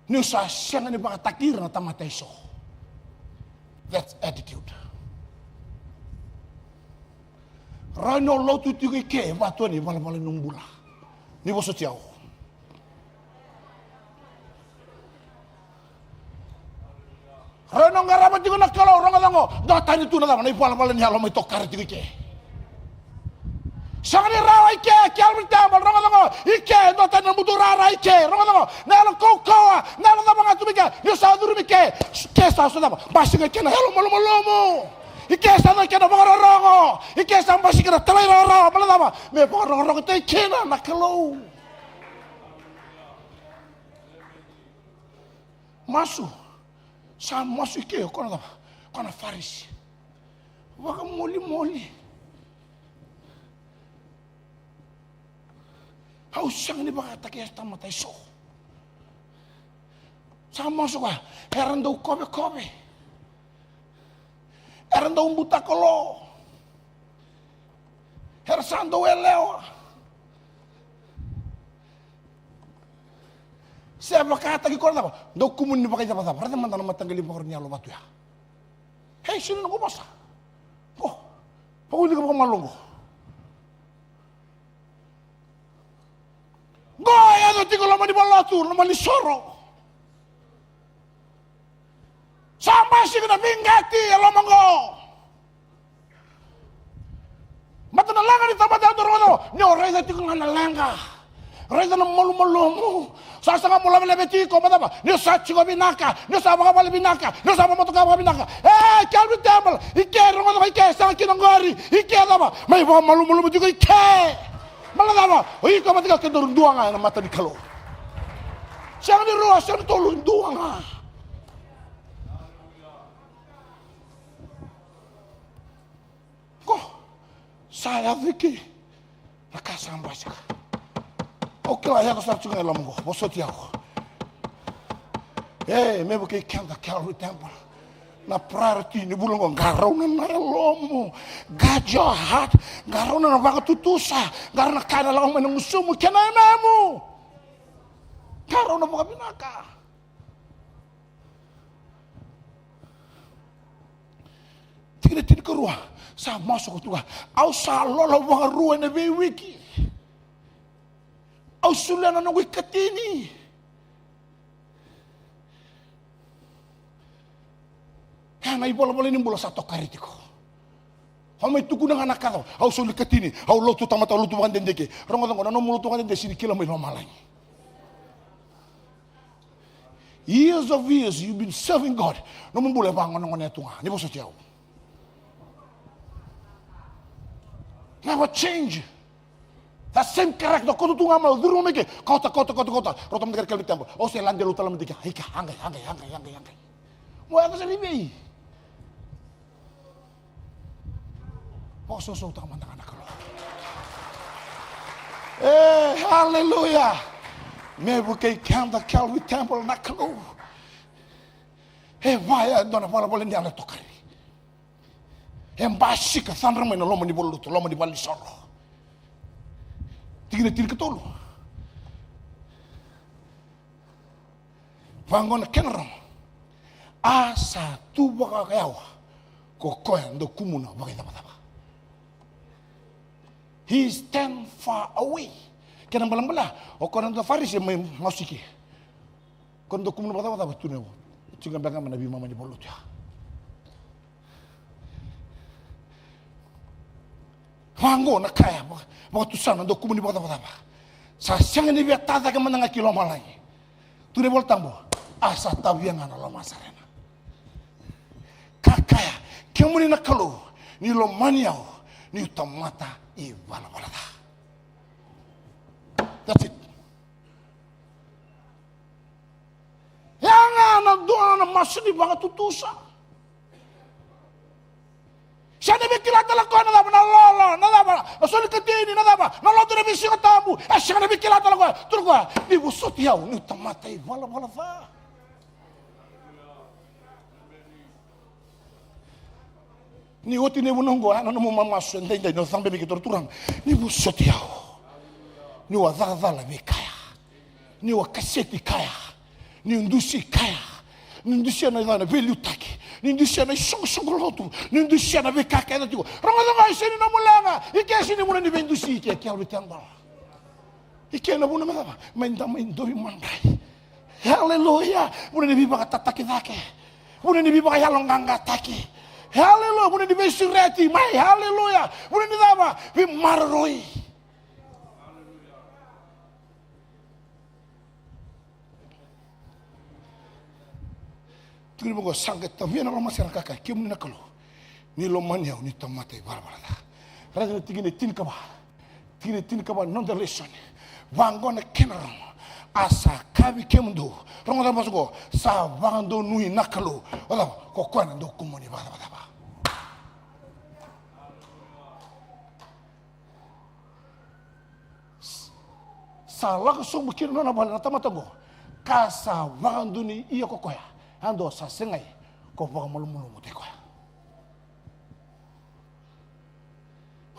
Niu sa sega ni vakataki ira na tamata eso. That's attitude. Rawa ni o lotu tiko i ke, e vatu ni valavala ni nomu bula. Ni vosoti au. Rawa ni o qarava tiko na Kalou, rogoca qo, dua tani tu na cava, na ivalavala ni yalo mai tokara tiko i ke. Sega ni rawa i ke, Calvary Temple, rogoca qo, i ke, dua tani na buturara i ke, rogoca qo, na yalo kaukauwa, na yalo cava ga tu mai ke, ni o sa curumi ke, ke sa so cava, basika i ke na yalo malumalumu. I ke sa caka i ke na vakarorogo, i ke sa basika na talairawarawa, baleta cava, me vakarokorokotaki kina na Kalou. Masu. Sa masu i ke o koya na cava? Koya na Farisi. Vakamolimoli. Au sega ni vakataki e tamata eso. Sa masu koya, era dau kovekove. Era dau butako lo. Era sa dau yalewa. Se vakataki koya na cava? Dau kumuni vakaicavacava. Raica mada na mataqali vakaro ni yalo vatu ya. Hei, sega ni noqu vosa. Qo. Vakaulika vakamalua qo. Qo e yaco tiko loma ni valenilotu, loma ni soro. Sa basika na veiqati e loma qo. Mata na leqa ni tamata yadua, rogoca, ni o raica tiko ga na leqa. Raica na malumalumu. Sa saga mo lavelave tiko, ma cava? Ni o sa tiko vinaka, ni o sa vakavale vinaka, ni o sa vamotoka vakavinaka. E, Calvary Temple, i ke, rogoca, i ke, sega kina qori, i ke cava? Mai vakamalumalumu tiko i ke. Baleta cava? O iko vata kei au, kedaru dua ga ena mata ni Kalou. Sega ni rua, sega ni tolu, dua ga. Qo, sa yaco i ke na ka sa basika. Au kila yaco sara tiko ga e loma qo, vosoti au. E, me vukei keda Calvary Temple. Na priority ni vula qo, qarauna na yalomu. Guard your heart. Qarauna na vakatutusa. Qarauna na ka ena lako mai na gusumu kei na yamemu. Qarauna vakavinaka. Tikina tinikarua, sa masu koya tu ga. Au sa lola vakarua ena veiwiki. Au solia na noqu ikatini. Ena ivalavala ni bula sa tokari tiko. Au mai tukuna ga na ka cava? Au soli ikatini, au lotu tamata, au lotu vakadede ke. Rogoca qo, na nomu lotu vakadede sega ni kila mai lomalagi. Years of years you've been serving God. Nomu bula e vagonegonea tu ga. Ni vosoti au. Never change. That same character, koto tu ga mai, curu mai ke, kauta, kauta, kauta, kauta. Rauta mada kere Calvary Temple. O se lade, rauta mada ke. Ika, agai, agai, agai, agai, agai. Mo yaco sara i vei? Vakasausautaka mada ga na Kalou. E, haleluya. Me vukei keda Calvary Temple na Kalou. E vaya e dua na valavala ni yalo e tokari. E basika, cadra mai na loma ni valenilotu, loma ni valenisoro. Tikina tinikatolu. Vaqo na kena rogo. A sa tu vakayawa ko koya dau kumuna vakaicavacava. He stand far away. Kena balabala, o koya na dau Farisi mai masu i ke. Ko na dau kumuna vakacavacava tu na, tiko beka mai na veimama ni valenilotu ya. Vaqo na ka ya, vaka-, vakatusa na dau kumuni vakacavacava. Sa sega ni via ta cake mada ga ki lomalagi. Tukuna na iVolatabu, a sa tavia ga na lomaserena. Ka kaya, kemuni na Kalou, ni lomani au, niu tamata ivalavala ca. That's it. Ya ga na dua na masu ni vakatutusa. Sega ni via kila tale o koya na cava, na lolo, na cava, na soli katini, na cava, na lotu ena veisiga tabu. E sega ni via kila tale o koya, tukuna o koya, ni vosoti au, niu tamata ivalavala ca. Ni oti na ivunau oqo, a, na nomu mamasu edaidai, ni o cabe mai keitou na turaga. Ni vosoti au. Niu a cakacala vei kaya. Niu a kaseti kaya. Niu dusi kaya. Niu dusia na, na veiliutaki. Niu dusia na isoqosoqo lotu. Niu dusia na veika kece tiko. Rogoca ga, e sega ni nomu leqa. I ke sega ni vuna ni veidusi, i ke, ke Calvary Temple. I ke na vuna me cava? Me da mai dovi madrai. Haleluya. Vuna ni veivakatataki cake. Vuna ni veivakayaloqaqataki. Haleluya. Vuna ni veisureti mai. Haleluya. Vuna ni cava? Veimaroroi. Tukuni vaqo, sa qai tavia na lomaserena ka kaya, kemuni na Kalou, ni lomani au, ni tamata ivalavala ca. Raica na tikina e tinikava. Tikina e tinikava, noda lesoni. Vaqo na kena rogo. A sa kaya vei kemudou. Rogoca na masu qo, sa vakadonui na Kalou. O cava? Ko koya na dau kumuni vakacavacava. Sa lako sobu kina nona vale na tamata oqo. ka sa vakadonui iko ko koya, a dua sa segai ko vakamalumalumutaki koya.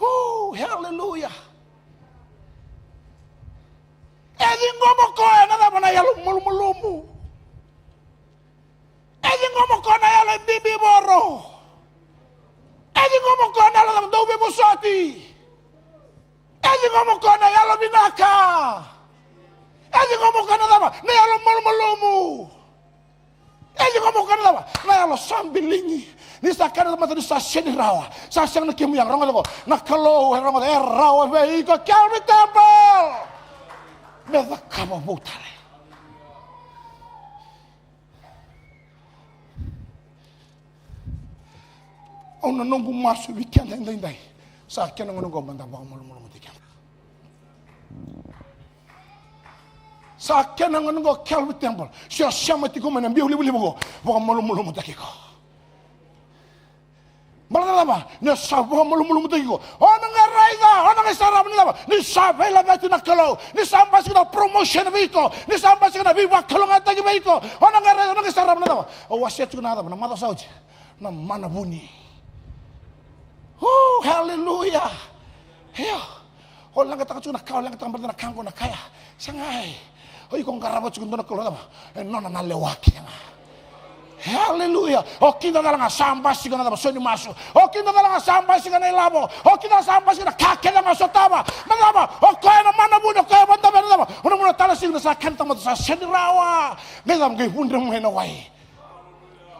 Oh, hallelujah. E ciqoma o koya na cava? Na yalo malumalumu. E ciqoma o koya na yalo e bibivoro. E ciqoma o koya na yalo cava? Dau veivosoti. E ciqoma o koya na yalo vinaka. E ciqoma o koya na cava? Na yalo malumalumu. E ciqoma o koya na cava? Na yalo sa biligi. Ni sa kaya na tamata ni sa sega ni rawa, sa sega na kemu yaga. Rogoca qo, na Kalou e rogoca, e rawa vei iko Calvary Temple me cakava vou tale. Au na noqu masu vei keda edaidai. Sa kena gauna oqo meda vakamalumalumutaki keda. Sa kena gauna oqo Calvary Temple. Se o sema tiko mai na biau livaliva oqo, vakamalumalumutaki iko. Baleta na cava? Ni o sa vakamalumalumutaki iko, o na qai raica, o na qai sarava na cava? Ni sa veilaveti na Kalou, ni sa basika na promotion vei iko, ni sa basika na veivakalougatataki vei iko, o na qai raica, o na qai sarava na cava? Au wasea tiko na cava? Na macawa sa oti. Na mana vuni. Oh, hallelujah. Io. O leqataka tiko na ka, o leqataka baleta na ka oqo na ka ya. Segai. O iko qarava tiko dua na Kalou cava? E nona na lewa kece ga. Hallelujah. O kida cala ga sa basika na cava? So ni masu. O kida cala ga sa basika na ilavo. O kida sa basika na ka kece ga sotava. Na cava? O koya na mana vuni, o koya vakadavea na cava? O na vuna tala siga na sa kena tamata sa sega ni rawa. Qai cava? Qai vudre mai na wai.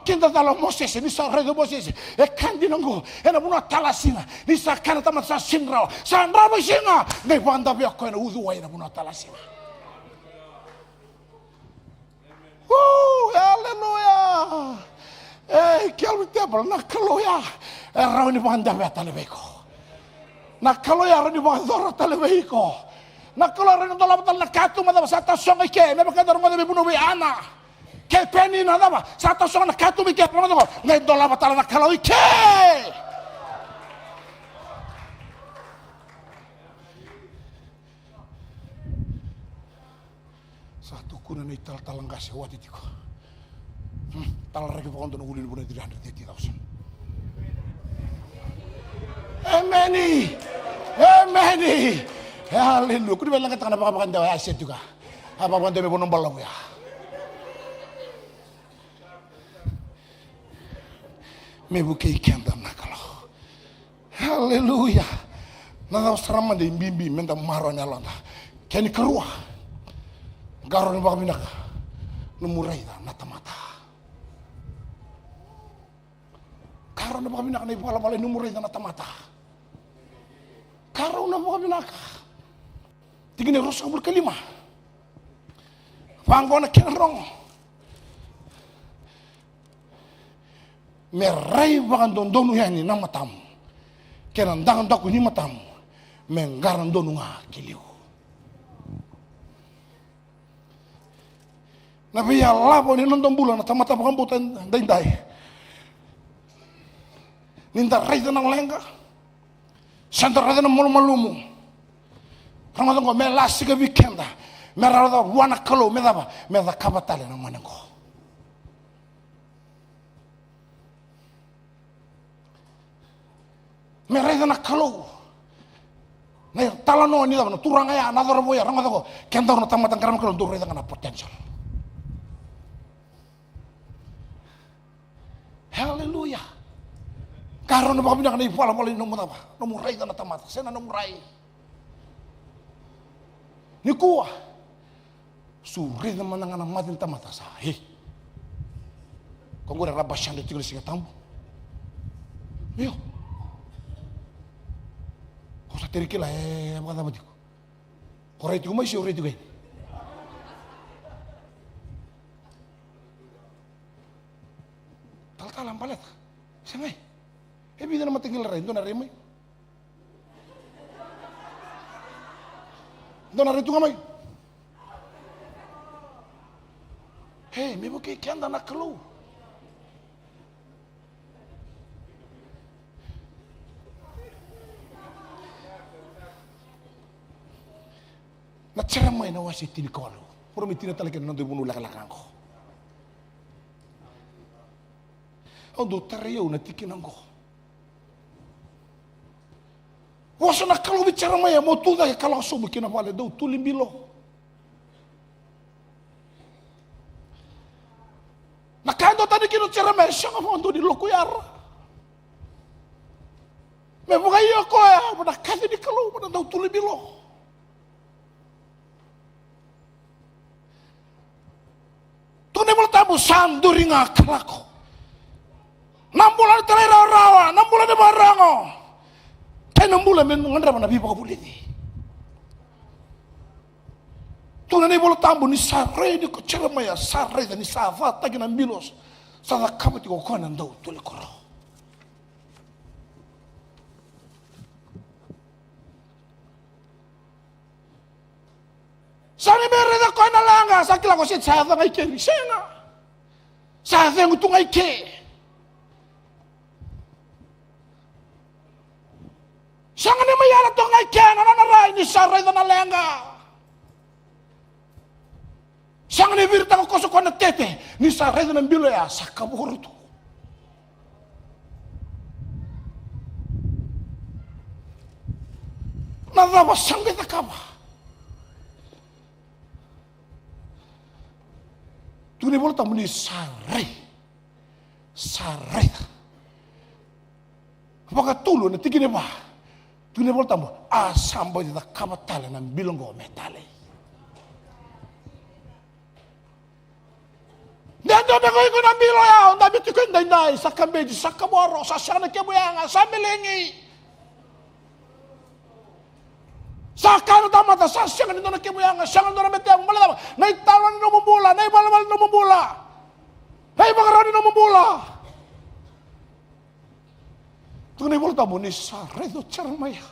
Kidacala o Mosese, ni sa raica o Mosese, e ka dina oqo, ena vanua talasina, ni sa kaya na tamata sa sega ni rawa, sa drava i siga, qai vakadavea o koya na uciwai ena vanua talasina. Uu, aleluya. Ei, Calvary Temple, na Kalou ya e rawa ni vakadavea tale vei iko. Na Kalou ya e rawa ni vakayacora tale vei iko. Na Kalou ya e rawa ni dolava tale na katuba cava sa tasogo i ke, me vaka eda rogoca vei vunau vei Ana. Kei Penina cava, sa tasogo na katuba i ke, rogoca qo, qai dolava tale na Kalou i ke. Sa tukuna na italatala qase, wati tiko. Hmm, talaraki vakadua na ulu ni vanua e three hundred thirty thousand. Emeni. Emeni. Aleluya. Kua ni via leqataka na vakavakadewa ya, se tiko. A vakavakadewa me vanua balavu ya. Me vukei keda na Kalou. Aleluya. Na cava sara mada e bibi meda maroroya na yaloda? Kena ikarua, qarauna vakavinaka nomu raica na tamata. Qarauna vakavinaka na ivalavala ni nomu raica na tamata. Qarauna vakavinaka. Tikina e ruasagavulu ka lima. Vaqo na kena rogo. Me rai vakadodonu yani na matamu, kei na dakudaku ni matamu me qara donu ga ki liu. Na veiyalava ni noda bula na tamata vakabauta daidai. Ni da raica na leqa, sa da raica na malumalumu. Rogoca qo, me lasika vei keda me rawata vua na Kalou me cava? Me cakava tale na gone qo. Me raica na Kalou. Na italanoa ni cava? Na turaga ya, na cauravou ya, rogoca qo. Kedaru na tamata qarauna na Kalou, dou raica ga na potential. Aleluya. Qarauna vakavinaka na ivalavala ni nomu cava? Nomu raica na tamata, se na nomu rai. Nikua, sa raica mada ga na mata ni tamata sa, e. Ko qori era basyadra tiko na Siga Tabu. Io. Ko sa teri kila e vakacava tiko. Ko rai tiko mai se o rai tiko yani? Talatala baleta. Segai. E vica na mataqali rai, dua na rai mai. Dua na rai tu ga mai. Ei, me vukei keda na Kalou. Na Jeremaia na wase tinikawalu. Prometina tale kina na noda ivunau lekaleka qo. Au dau tarai au na tikina qo. Vosa na Kalou vei Jeremaia, mo tu cake ka lako sobu ki na vale, dau tuli bilo. Na ka e duatani kina o Jeremaia, e sega vakadua ni lokuyara. Me vakaio koya vua na kaci ni Kalou, vua na dau tuli bilo. Tukuna na iVola Tabu, sa duri ga ka lako. Na bula ni talairawarawa, na bula ni vakarogo, kei na bula me gadreva na veivakavulici. Tukuna na iVola Tabu ni sa raici ko Jeremaia, sa raica ni sa cataki na bilo sa cakava tiko o koya na dau toli koro. Sa ni me raica koya na leqa, sa kila ko se sa yaco ga i ke, ni sega. Sa cegu tu ga i ke. Sega ni mai yala toka ga i ke na nona rai ni sa raica na leqa. Sega ni viritaka koso koya na tete ni sa raica na bilo ya sa kavoro tu. Na cava sa qai cakava? Tukuna na iVola Tabu ni sa rai, sa raica. Vakatolu na tikina e va. Tukuna na iVola Tabu, a sa bau cakava tale na bilo qo me talei. De dua beka o iko na bilo ya o dabe tiko edaidai, sa kabeci, sa kavoro, sa sega na kemu yaga, sa melegi. Sa kaya na tamata, sa sega ni dua na kemu yaga, sega ni dua na betemu. Baleta cava? Na italanoa ni nomu bula, na ivalavala ni nomu bula, na ivakarau ni nomu bula. Tukuna na iVola Tabu ni sa raica o Jeremaia,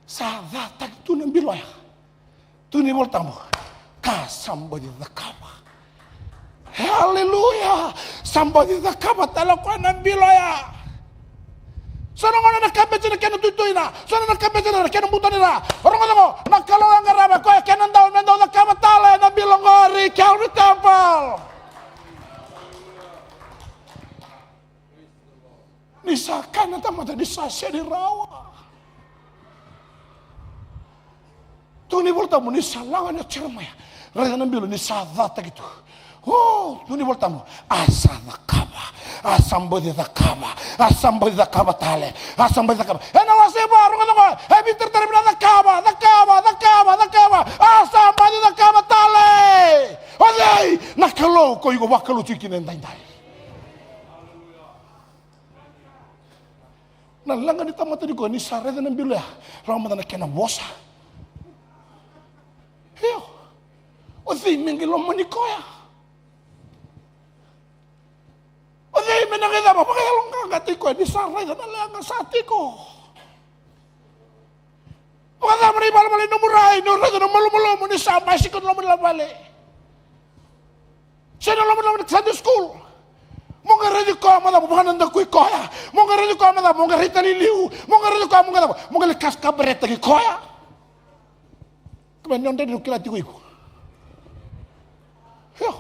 sa cataki tu na bilo ya. Tukuna na iVola Tabu, ka sa bau cakava. Haleluya! Sa bau cakava tale o koya na bilo ya. So na gauna na kabeci na kena tuituina, so na kabeci na kena butanira. Rogoca qo, na Kalou e qarava o koya kena dau me dau cakava tale na bilo qori, Calvary Temple. Ni sa kaya na tamata ni sa sega ni rawa. Tukuna na iVola Tabu ni sa lako yani o Jeremaia, raica na bilo ni sa cataki tu. O, tukuna na iVola Tabu, a sa cakava, a sa bau cakava, a sa bau cakava tale, a sa bau cakava. Ena wase va, rogoca qo, e veitaratara vina, cakava, cakava, cakava, cakava, a sa bau cakava tale. O cei? Na Kalou ko iko vakalou tiko kina edaidai. Na leqa ni tamata ni koya ni sa raica na bilo ya, lako mada na kena vosa. Io. O cei me qai lomani koya? O cei me na qai cava? Vakayaloqaqataki koya ni sa raica na leqa sa tiko. Vakacava na ivalavala ni nomu rai ni o raica na malumalumu ni sa basika na loma ni vale? Se na loma ni Sunday school. Mo qai raici koya mo cava? Mo vakanadakui koya. Mo qai raici koya mo cava? Mo qai raitaki liu. Mo qai raici koya mo qai cava? Mo qai lai kaskabaretaki koya. Kemuni na dredre, au kila tiko iko. Io.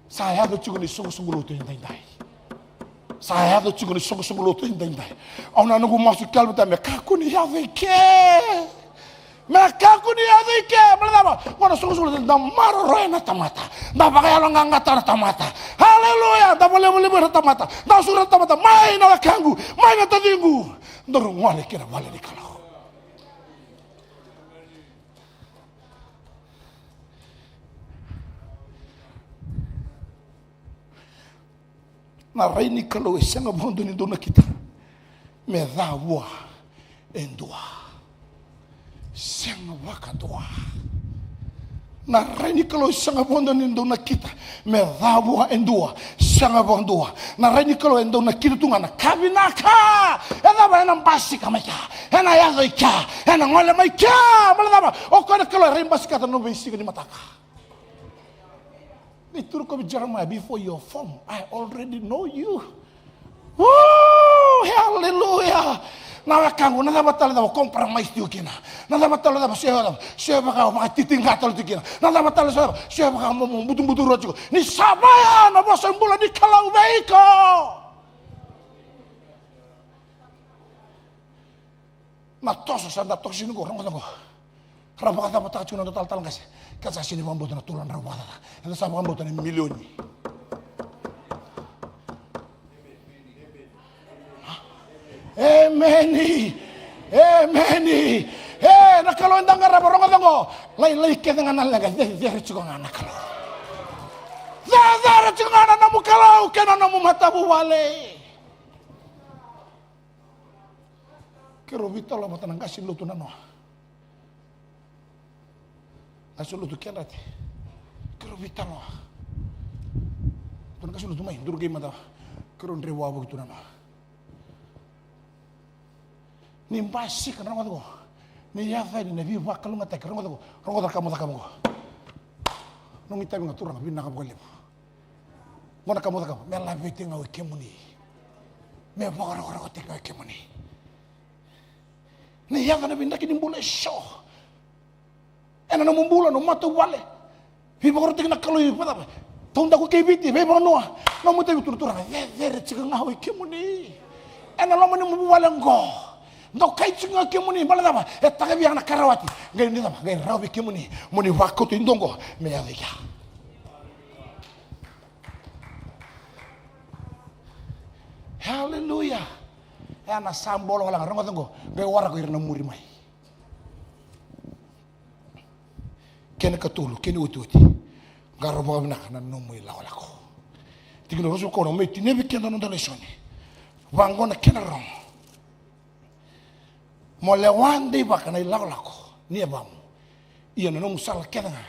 Sa yaco tiko ni soqosoqo lotu edaidai. Sa yaco tiko ni soqosoqo lotu edaidai. Au na noqu masu, Calvary Temple, me kakua ni yaco i ke. Me kakua ni yaco i ke. Baleta cava? Qo na soqosoqo lotu da maroroya na tamata, da vakayaloqaqataka na tamata. Aleluya. Da vakalevulevuya na tamata, da suru na tamata. Mai na wekaqu, mai na taciqu. Daru gole ki na vale ni Kalou. Na rai ni Kalou e sega vakadua ni dau nakita me ca vua e dua. Sega vakadua. Na rai ni Kalou e sega vakadua ni dau nakita me ca vua e dua. Sega vakadua. Na rai ni Kalou e dau nakita tu ga na ka vinaka. E cava? Ena basika mai kea, ena yaco i kea, ena gole mai kea. Baleta cava? O koya na Kalou e rai basikata na nomu veisiga ni mataka. Ni tukuna o Jeremiah, before you are formed, I already know you. Woo! Hallelujah! Na wekaqu, na cava tale cava o compromise tiko kina? Na cava tale cava se cava se vaka o vakatitiqa tale tiko kina? Na cava tale se cava se vaka mo, mo butubutu ro tiko? Ni sa vaya na vosa bula ni Kalou vei iko. Na toso sa da toso ni qo, rogoca qo. Ra vakacavataka tiko na noda talatala qase. Ka sa sini vakabauta na tolu na drau vakacaca. Eda sa vakabauta na milioni. Emeni. Emeni. E, na Kalou eda qarava, rogoca qo. Lailai kece ga na leqa, cecere tiko ga na Kalou. Cecere tiko ga na nomu Kalou kei na nomu matavuvale. Keirau veitalanoa vata na qase lotu nanoa. Qase lotu kedrati. Keirau veitalanoa. Tou na qase lotu mai, duru qai mada. Keirau dre wavoki tu nanoa. Ni basika na rogoca qo. Ni yaca yani na veivakalougatataki, rogoca qo. Rogoca na ka mo cakava qo. Nomu itavi ga, Turaga, vinaka vakalevu. Qo na ka mo cakava, me laveti ga o kemuni. Me vakarokorokotaki ga o kemuni. Ni yaco na veidraki ni bula eso ena nomu bula, nomu matavuvale. Veivakarautaki na Kalou, veivakacava? Taudaku kei Viti, veivanua. Nomu itavi, Turaga, cecere tiko ga o kemuni ena loma ni nomu vuvale qo. Dokai tiko ga o kemuni, baleta cava? E takavi ya na ka rawati. Qai ni cava? Qai rawa vei kemuni mo ni vakauta e dua qo me yaco i kea. Haleluya. E na sa bolo wale ga, rogoca qo, qai waraka ira na muri mai. Kena ikatolu, kena iotioti. Qarauna vakavinaka na nomu ilakolako. Tikina ruasagavulu ka ono, me tinia vei keda na noda lesoni. Vaqo na kena rogo. Mo lewa deivaka na ilakolako ni yavamu. Ia na nomu sala kece ga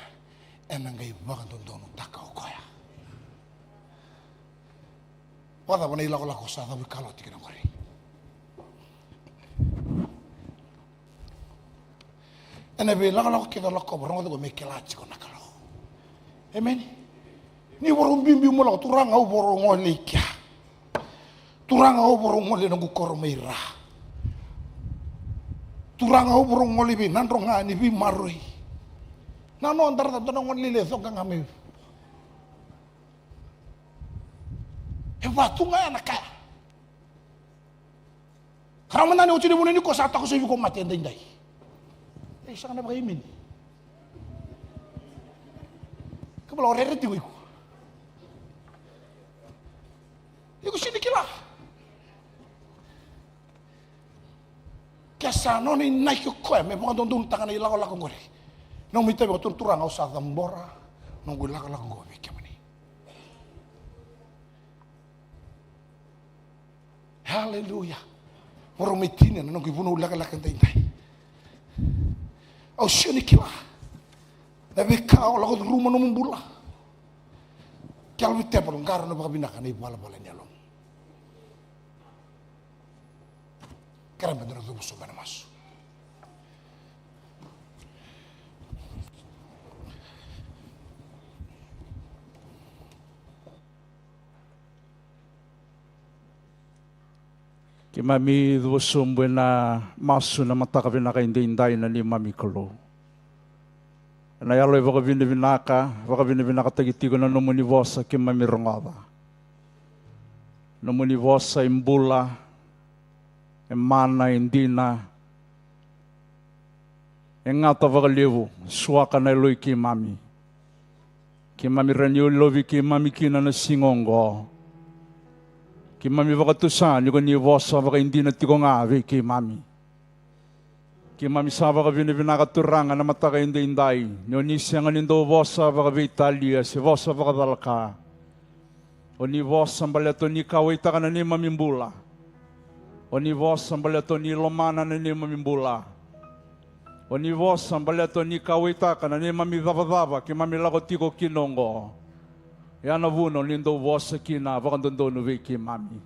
ena qai vakadodonutaka o koya. Vakacava na ilakolako sa cavuikalawa tiko kina qori? Ena veilakolako kece o lakova, rogoca qo, me kila tiko na Kalou. Emeni. Ni vakarau biubiu mo lako, Turaga, au vakarau gole i kea. Turaga, au vakarau gole i noqu koro mai Ra. Turaga, au vakarau gole i vei Nadroga ni veimaroroi. Na noda raica, dua na gone lailai e coqa ga mai. E vatu ga ya na kaya. Ka rawa mada ni oti ni vuna ni ko sa takosovi ko mate edaidai. Ei, sega na vakaimini. Ka bala o rere tiko iko. Iko sini kila. Ke sa nona inaki o koya me vakadodonutaka na ilakolako qori. Nomu itavi, Turaga, au sa cabora noqu ilakolako qo vei kemuni. Haleluya. Vakarau mai tinia na noqu ivunau lekaleka edaidai. Au sega ni kila na veika o lako curuma nomu bula. Ke yalo ni tevoro, qarauna vakavinaka na ivalavala ni yalomu. Kerea meda na cuva sobu ena masu. Keimami cuva sobu ena masu ena mataka vinaka edaidai, na neimami Kalou. Ena yalo e vakavinavinaka, vakavinavinakataki tiko na nomuni vosa keimami rogoca. Nomuni vosa e bula, e mana, e dina, e gata vakalevu, suaka na yaloi keimami. Keimami rawa ni lovi keimami kina na siga oqo. Keimami vakatusa ni ko ni vosa vakaidina tiko ga vei keimami. Keimami sa vakavinavinaka, Turaga, na mataka edaidai ni o ni sega ni dau vosa vakaveitalia se vosa vakacalaka. O ni vosa baleta o ni kauwaitaka na neimami bula. O ni vosa baleta o ni lomana na neimami bula. O ni vosa baleta o ni kauwaitaka na neimami cavacava keimami lako tiko kina oqo. Ia na vuna o ni dau vosa kina vakadodonu vei keimami.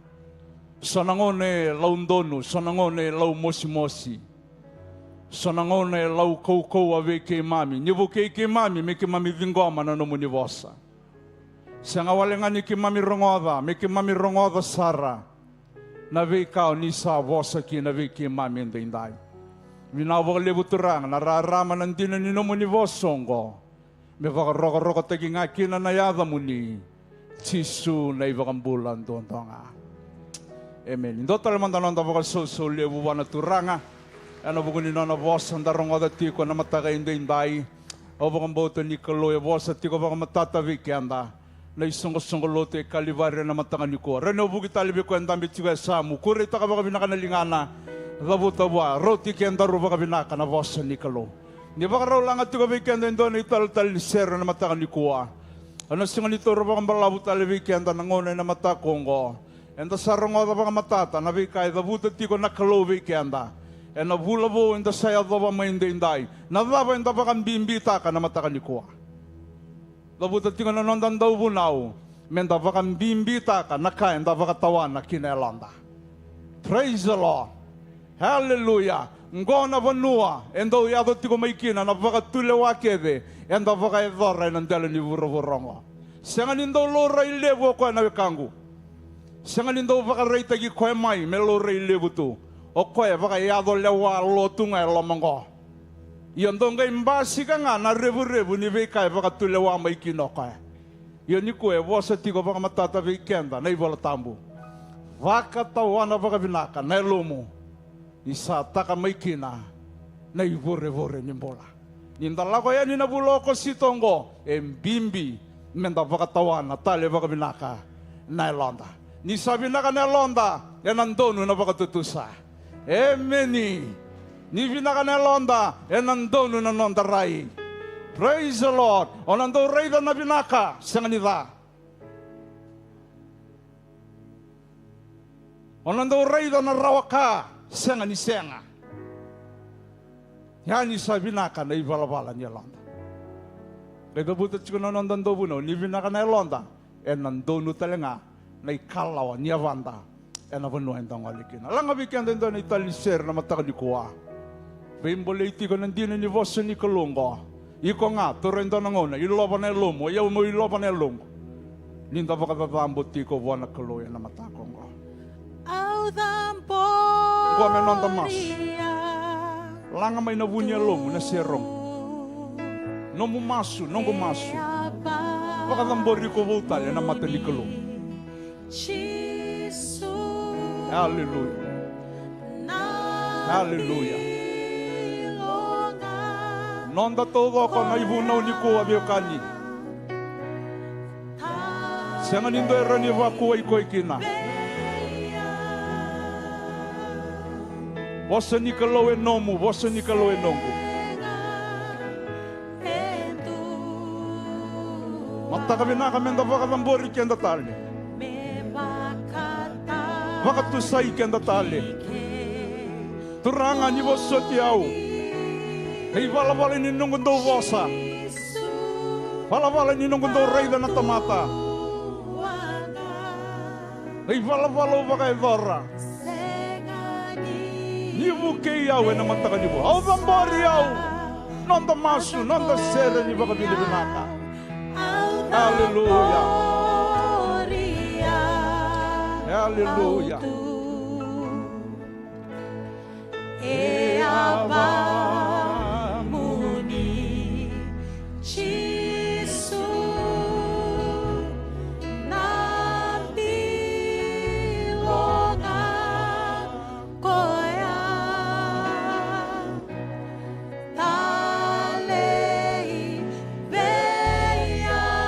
So na gauna e lau donu, so na gauna e lau mosimosi, so na gauna e lau kaukauwa vei keimami. Ni vukei keimami me keimami ciqoma na nomuni vosa. Sega wale ga ni keimami rogoca, me keimami rogoca sara. na veika o ni sa vosa kina vei keimami edaidai. Vinaka vakalevu Turaga na rarama na dina ni nomuni vosa oqo. Me vakarokorokotaki ga kina na yacamuni, Jisu na iVakabula duadua ga. Emeni. Dua tale mada noda vakasausau levu vua na Turaga ena vuku ni nona vosa da rogoca tiko na mataka edaidai. Au vakabauta ni Kalou e vosa tiko vakamatata vei keda na isoqosoqo lotu e Kalivari ena mataka nikua. Rawa ni au vuki tale vei koya e dabe tiko e yasamu, kureitaka vakavinaka na ligana, cavuta vua, rauti kedaru vakavinaka na vosa ni Kalou. Ni vakarau laga tiko vei keda e dua na italetale ni sere ena mataka nikua. Ena sega ni taura vakabalavu tale vei keda na gauna ena mataka oqo. Eda sa rogoca vakamatata na veika e cavuta tiko na Kalou vei keda ena vula vou eda sa yacova mai edaidai. Na cava eda vakabibitaka na mataka nikua? Cavuta tiko na noda dauvunau meda vakabibitaka na ka eda vakatawana ki na yaloda. Praise the Lord. Hallelujah. Qo na vanua e dau yaco tiko mai kina na vakatulewa kece eda vakayacora ena dela ni vuravura oqo. Sega ni dau laurai levu o koya na wekaqu. Sega ni dau vakaraitaki koya mai me laurai levu tu. O koya e vakayaco lewa lotu ga e loma oqo. Ia dau qai basika ga na revurevu ni veika e vakatulewa mai kina o koya. Ia nikua e vosa tiko vakamatata vei keda na iVola Tabu. Vakatawana vakavinaka na yalomu ni sa taka mai kina na ivurevure ni bula. Ni da lako yani na vula o Okosita oqo, e bibi meda vakatawana tale vakavinaka na yaloda. Ni sa vinaka na yaloda, ena donu na vakatutusa. Emeni. Ni vinaka na yaloda, ena donu na noda rai. Praise the Lord. O na dau raica na vinaka, sega ni ca. O na dau raica na rawa ka, sega ni sega. Ia ni sa vinaka na ivalavala ni yaloda. Qai cavuta tiko na noda dauvunau, ni vinaka na yaloda, ena donu tale ga na ikalawa ni yavada ena vanua eda gole kina. Laga vei keda e dua na itali ni sere na mataka nikua. Veibolei tiko na dina ni vosa ni Kalou oqo. Iko ga, taura e dua na gauna, ilova na yalomu, o yau meu ilova na yaloqu. Ni da vakacacabo tiko vua na Kalou ena mataka oqo. Au cabori. Qo me noda masu. Laga mai na vu ni yalomu na seromu. Nomu masu, noqu masu. Vakacabori iko vou tale ena mata ni Kalou. Jisu. Aleluya. Aleluya. Noda taucoko na ivunau nikua, veiwekani. Sega ni dua e rawa ni vakuwai koya kina. Vosa ni Kalou e nomu, vosa ni Kalou e noqu. Mataka vinaka meda vakacabori keda tale. Vakatusai keda tale. Turaga, ni vosoti au. Na ivalavala ni noqu dau vosa. Valavala ni noqu dau raica na tamata. Na ivalavala au vakayacora. Ni vukei au ena mataka ni vua. Au cabori au. Noda masu, noda sere ni vakavinavinaka. Aleluya. Aleluya. E yavamuni Jisu na bilo ga koya. Talei vei au.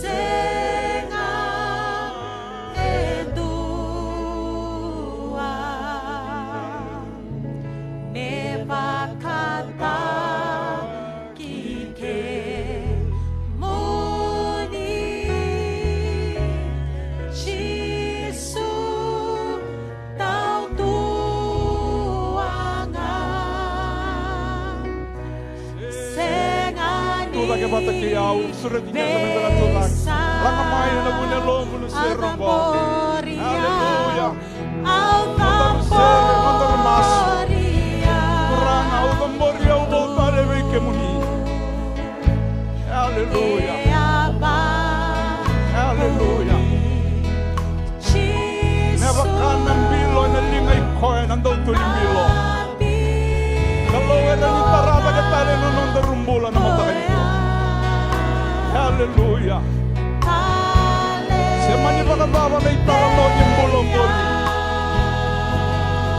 Sega e dua me vakataki kemuni Jisu tautuaga. Sega ni tu cake vata kei au, sureti keda me da na tu cake. Laga mai ena vu ni yalomu na sere oqo. Aleluya. Au cabori au. Turaga, au cabori au vou tale vei kemuni. Aleluya. Aleluya. Na mataka nikua. Aleluya. Se mani vakacava na italanoa ni bula oqori,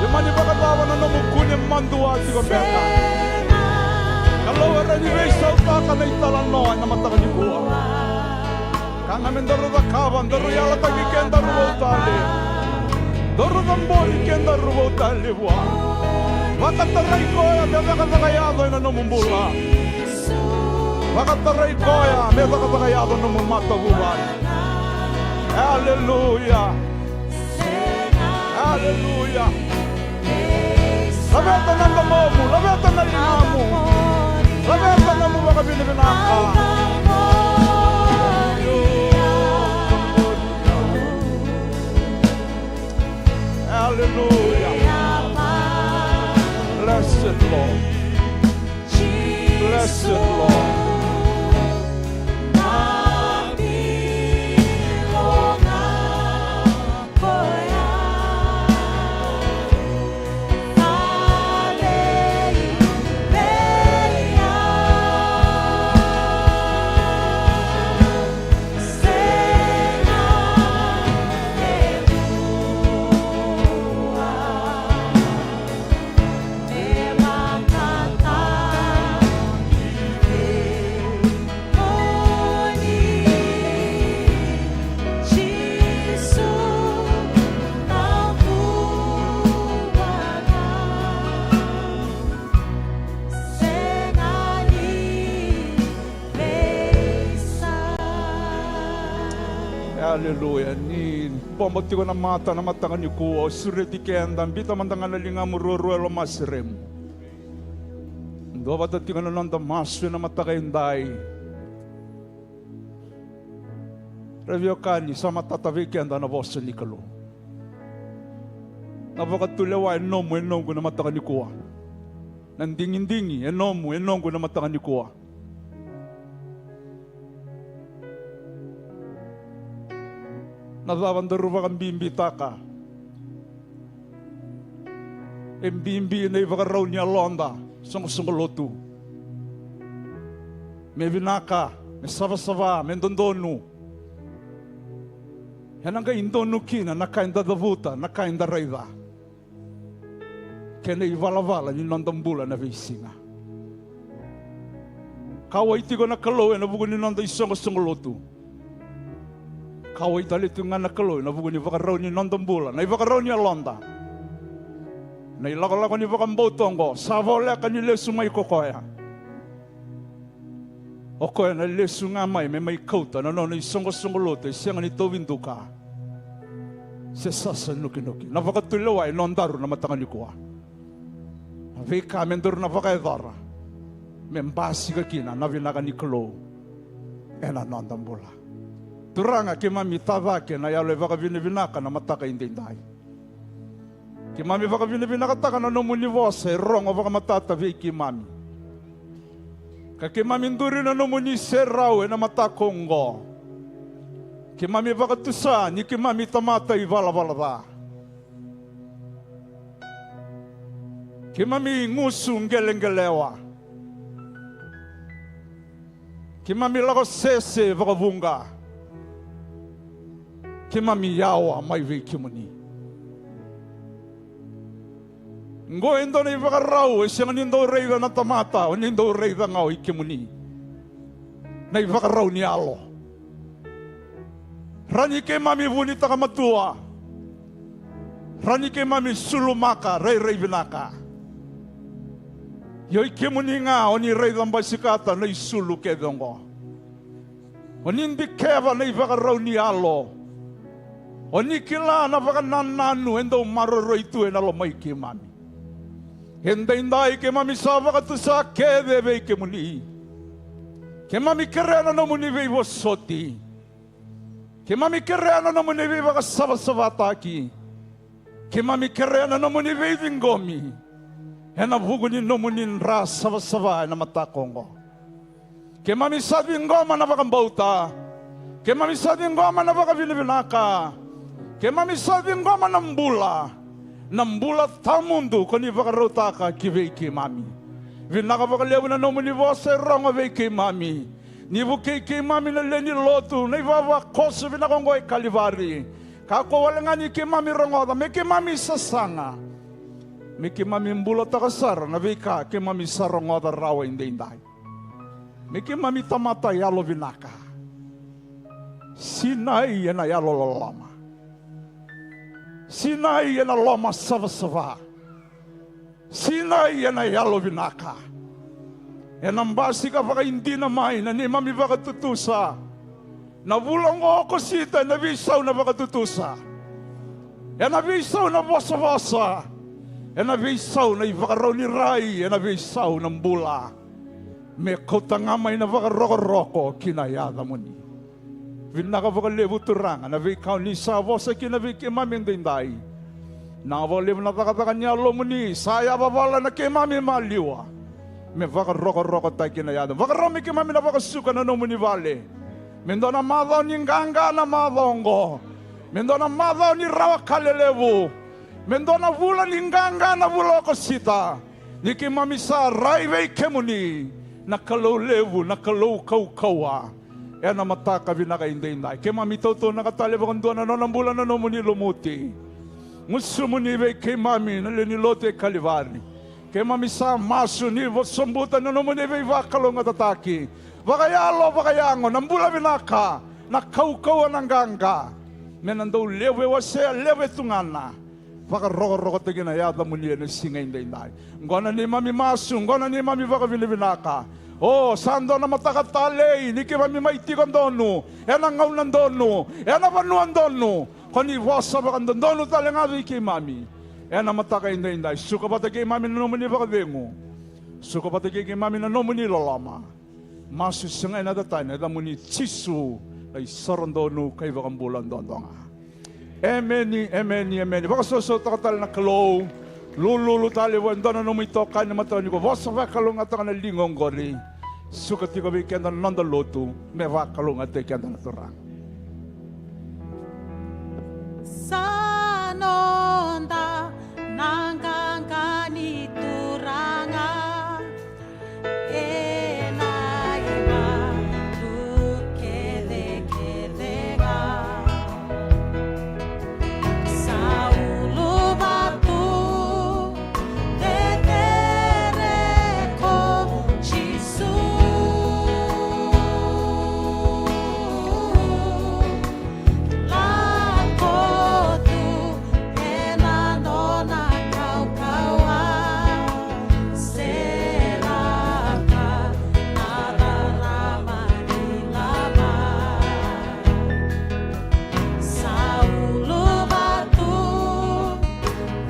se mani vakacava na nomu kune madua tiko beka, Kalou e rawa ni veisautaka na italanoa ena mataka nikua. Ka ga me daru cakava, daru yalataki kedaru vou tale. Daru cabori kedaru vou tale vua. Vakatarai koya me cakacaka yaco ena nomu bula. Vakatarai koya me cakacaka yaco nomu matavuvale. Aleluya. Aleluya. Laveta na domomu, laveta na ligamu, laveta nomu vakavinavinaka. Aleluya. Blessed Lord. Blessed Lord. Aleluya. Ni bobo tiko na mata na mataka nikua, au sureti keda, biuta mada ga na ligamu ruarua e lomaseremu. Duavata tiko na noda masu ena mataka edai. Ra veiwekani, sa matata vei keda na vosa ni Kalou. Na vakatulewa e nomu, e noqu na mataka nikua. Na digidigi e nomu, e noqu na mataka nikua. Na cava daru vakabibitaka? E bibi na ivakarau ni yaloda, soqosoqo lotu. Me vinaka, me savasava, me dodonu. Ena qai donu kina na ka eda cavuta, na ka eda raica. Kei na ivalavala ni noda bula na veisiga. Kauwai tiko na Kalou ena vuku ni noda isoqosoqo lotu. Kauwai tale tiko ga na Kalou ena vuku ni vakarau ni noda bula, na ivakarau ni yaloda. Na ilakolako ni vakabauta oqo, sa voleka ni lesu mai ko koya. O koya na lesu ga mai me mai kauta na nona isoqosoqo lotu e sega ni tauvi duka se sasa nukinuki. Na vakatulewa e nodaru na mataka nikua. Na veika me daru na vakayacora me basika kina na vinaka ni Kalou ena noda bula. Turaga, keimami tacake na yalo e vakavinavinaka na mataka edaidai. Keimami vakavinavinakataka na nomuni vosa e rogo vakamatata vei keimami. Ka keimami duri na nomuni serau ena mataka oqo. Keimami vakatusa ni keimami tamata ivalavala ca. Keimami gusu qeleqelewa. Keimami lako sese vakavuqa. Keimami yawa mai vei kemuni. Qo e dua na ivakarau e sega ni dau raica na tamata, o ni dau raica ga o i kemuni. Na ivakarau ni yalo. Rawa ni keimami vunitaka matua. Rawa ni keimami sulumaka rairai vinaka. Ia o i kemuni ga o ni raica basikata na isulu kece oqo. O ni dikeva na ivakarau ni yalo. O ni kila na vakanananu e dau maroroi tu ena loma i keimami. Edaidai keimami sa vakatusa kece vei kemuni. Keimami kerea na nomuni veivosoti. Keimami kerea na nomuni veivakasavasavataki. Keimami kerea na nomuni veiciqomi ena vuku ni nomuni dra savasava ena mataka oqo. Keimami sa ciqoma na vakabauta. Keimami sa ciqoma na vakavinavinaka. Keimami sa ciqoma na bula. Na bula tawamudu ko ni vakarautaka ki vei keimami. Vinaka vakalevu na nomuni vosa e rogo vei keimami. Ni vukei keimami na lewe ni lotu, na ivavakoso vinaka oqo e Kalivari. Kakua wale ga ni keimami rogoca, me keimami sasaga. Me keimami bulataka sara na veika keimami sa rogoca rawa edaidai. Me keimami tamata yalovinaka. Sinai ena yalololoma. Sinai ena loma savasava. Sinai ena yalovinaka. Ena basika vakaidina mai na neimami vakatutusa. Na vula oqo o Okosita ena veisau na vakatutusa. Ena veisau na vosavosa. Ena veisau na ivakarau ni rai, ena veisau na bula. Me kauta ga mai na vakarokoroko ki na yacamuni. Vinaka vakalevu Turaga na veika oni sa vosa kina vei keimami edaidai. Vinaka vakalevu na cakacaka ni Yalomuni sa yavavala na keimami maliwa. Me vakarokorokotaki na yaca. Vakarau me keimami na vakasuka na nomuni vale. Me dua na macawa ni qaqa na macawa oqo. Me dua na macawa ni rawa ka lelevu. Me dua na vula ni qaqa na vula o Okosita. Ni keimami sa rai vei kemuni na Kalou levu, na Kalou kaukauwa. Ena mataka vinaka edaidai keimami tautaunaka tale vakadua na nona bula na nomuni lumuti. Gusumuni vei keimami na lewe ni lotu e Kalivari. Keimami sa masu ni vosobuta na nomuni veivakalougatataki vakayalo vakayago, na bula vinaka, na kaukauwa, na qaqa. Me na dau levu e wasea, levu e tugana. Vakarokorokotaki na yacamuni ena siga edaidai. Oqo na neimami masu, oqo na neimami vakavinavinaka. O, sa dua na mataka talei ni keimami mai tiko donu ena gauna donu, ena vanua donu. Ko ni vosa vakadodonu tale ga vei keimami ena mataka edaidai. Suka vata keimami na nomuni vakacegu. Suka vata kei keimami na nomuni loloma. Masu sega ena tataina, ena yacamuni Jisu, na isorodonu ka iVakabula duadua ga. Emeni, emeni, emeni. Vakasosotoka tale na Kalou. Lululu tale vua e dua na nomu itokani mataka nikua, vosa vakalougatataka na liga oqori. Suka tiko vei keda na noda lotu me vakalougatataki keda na Turaga. Sa noda na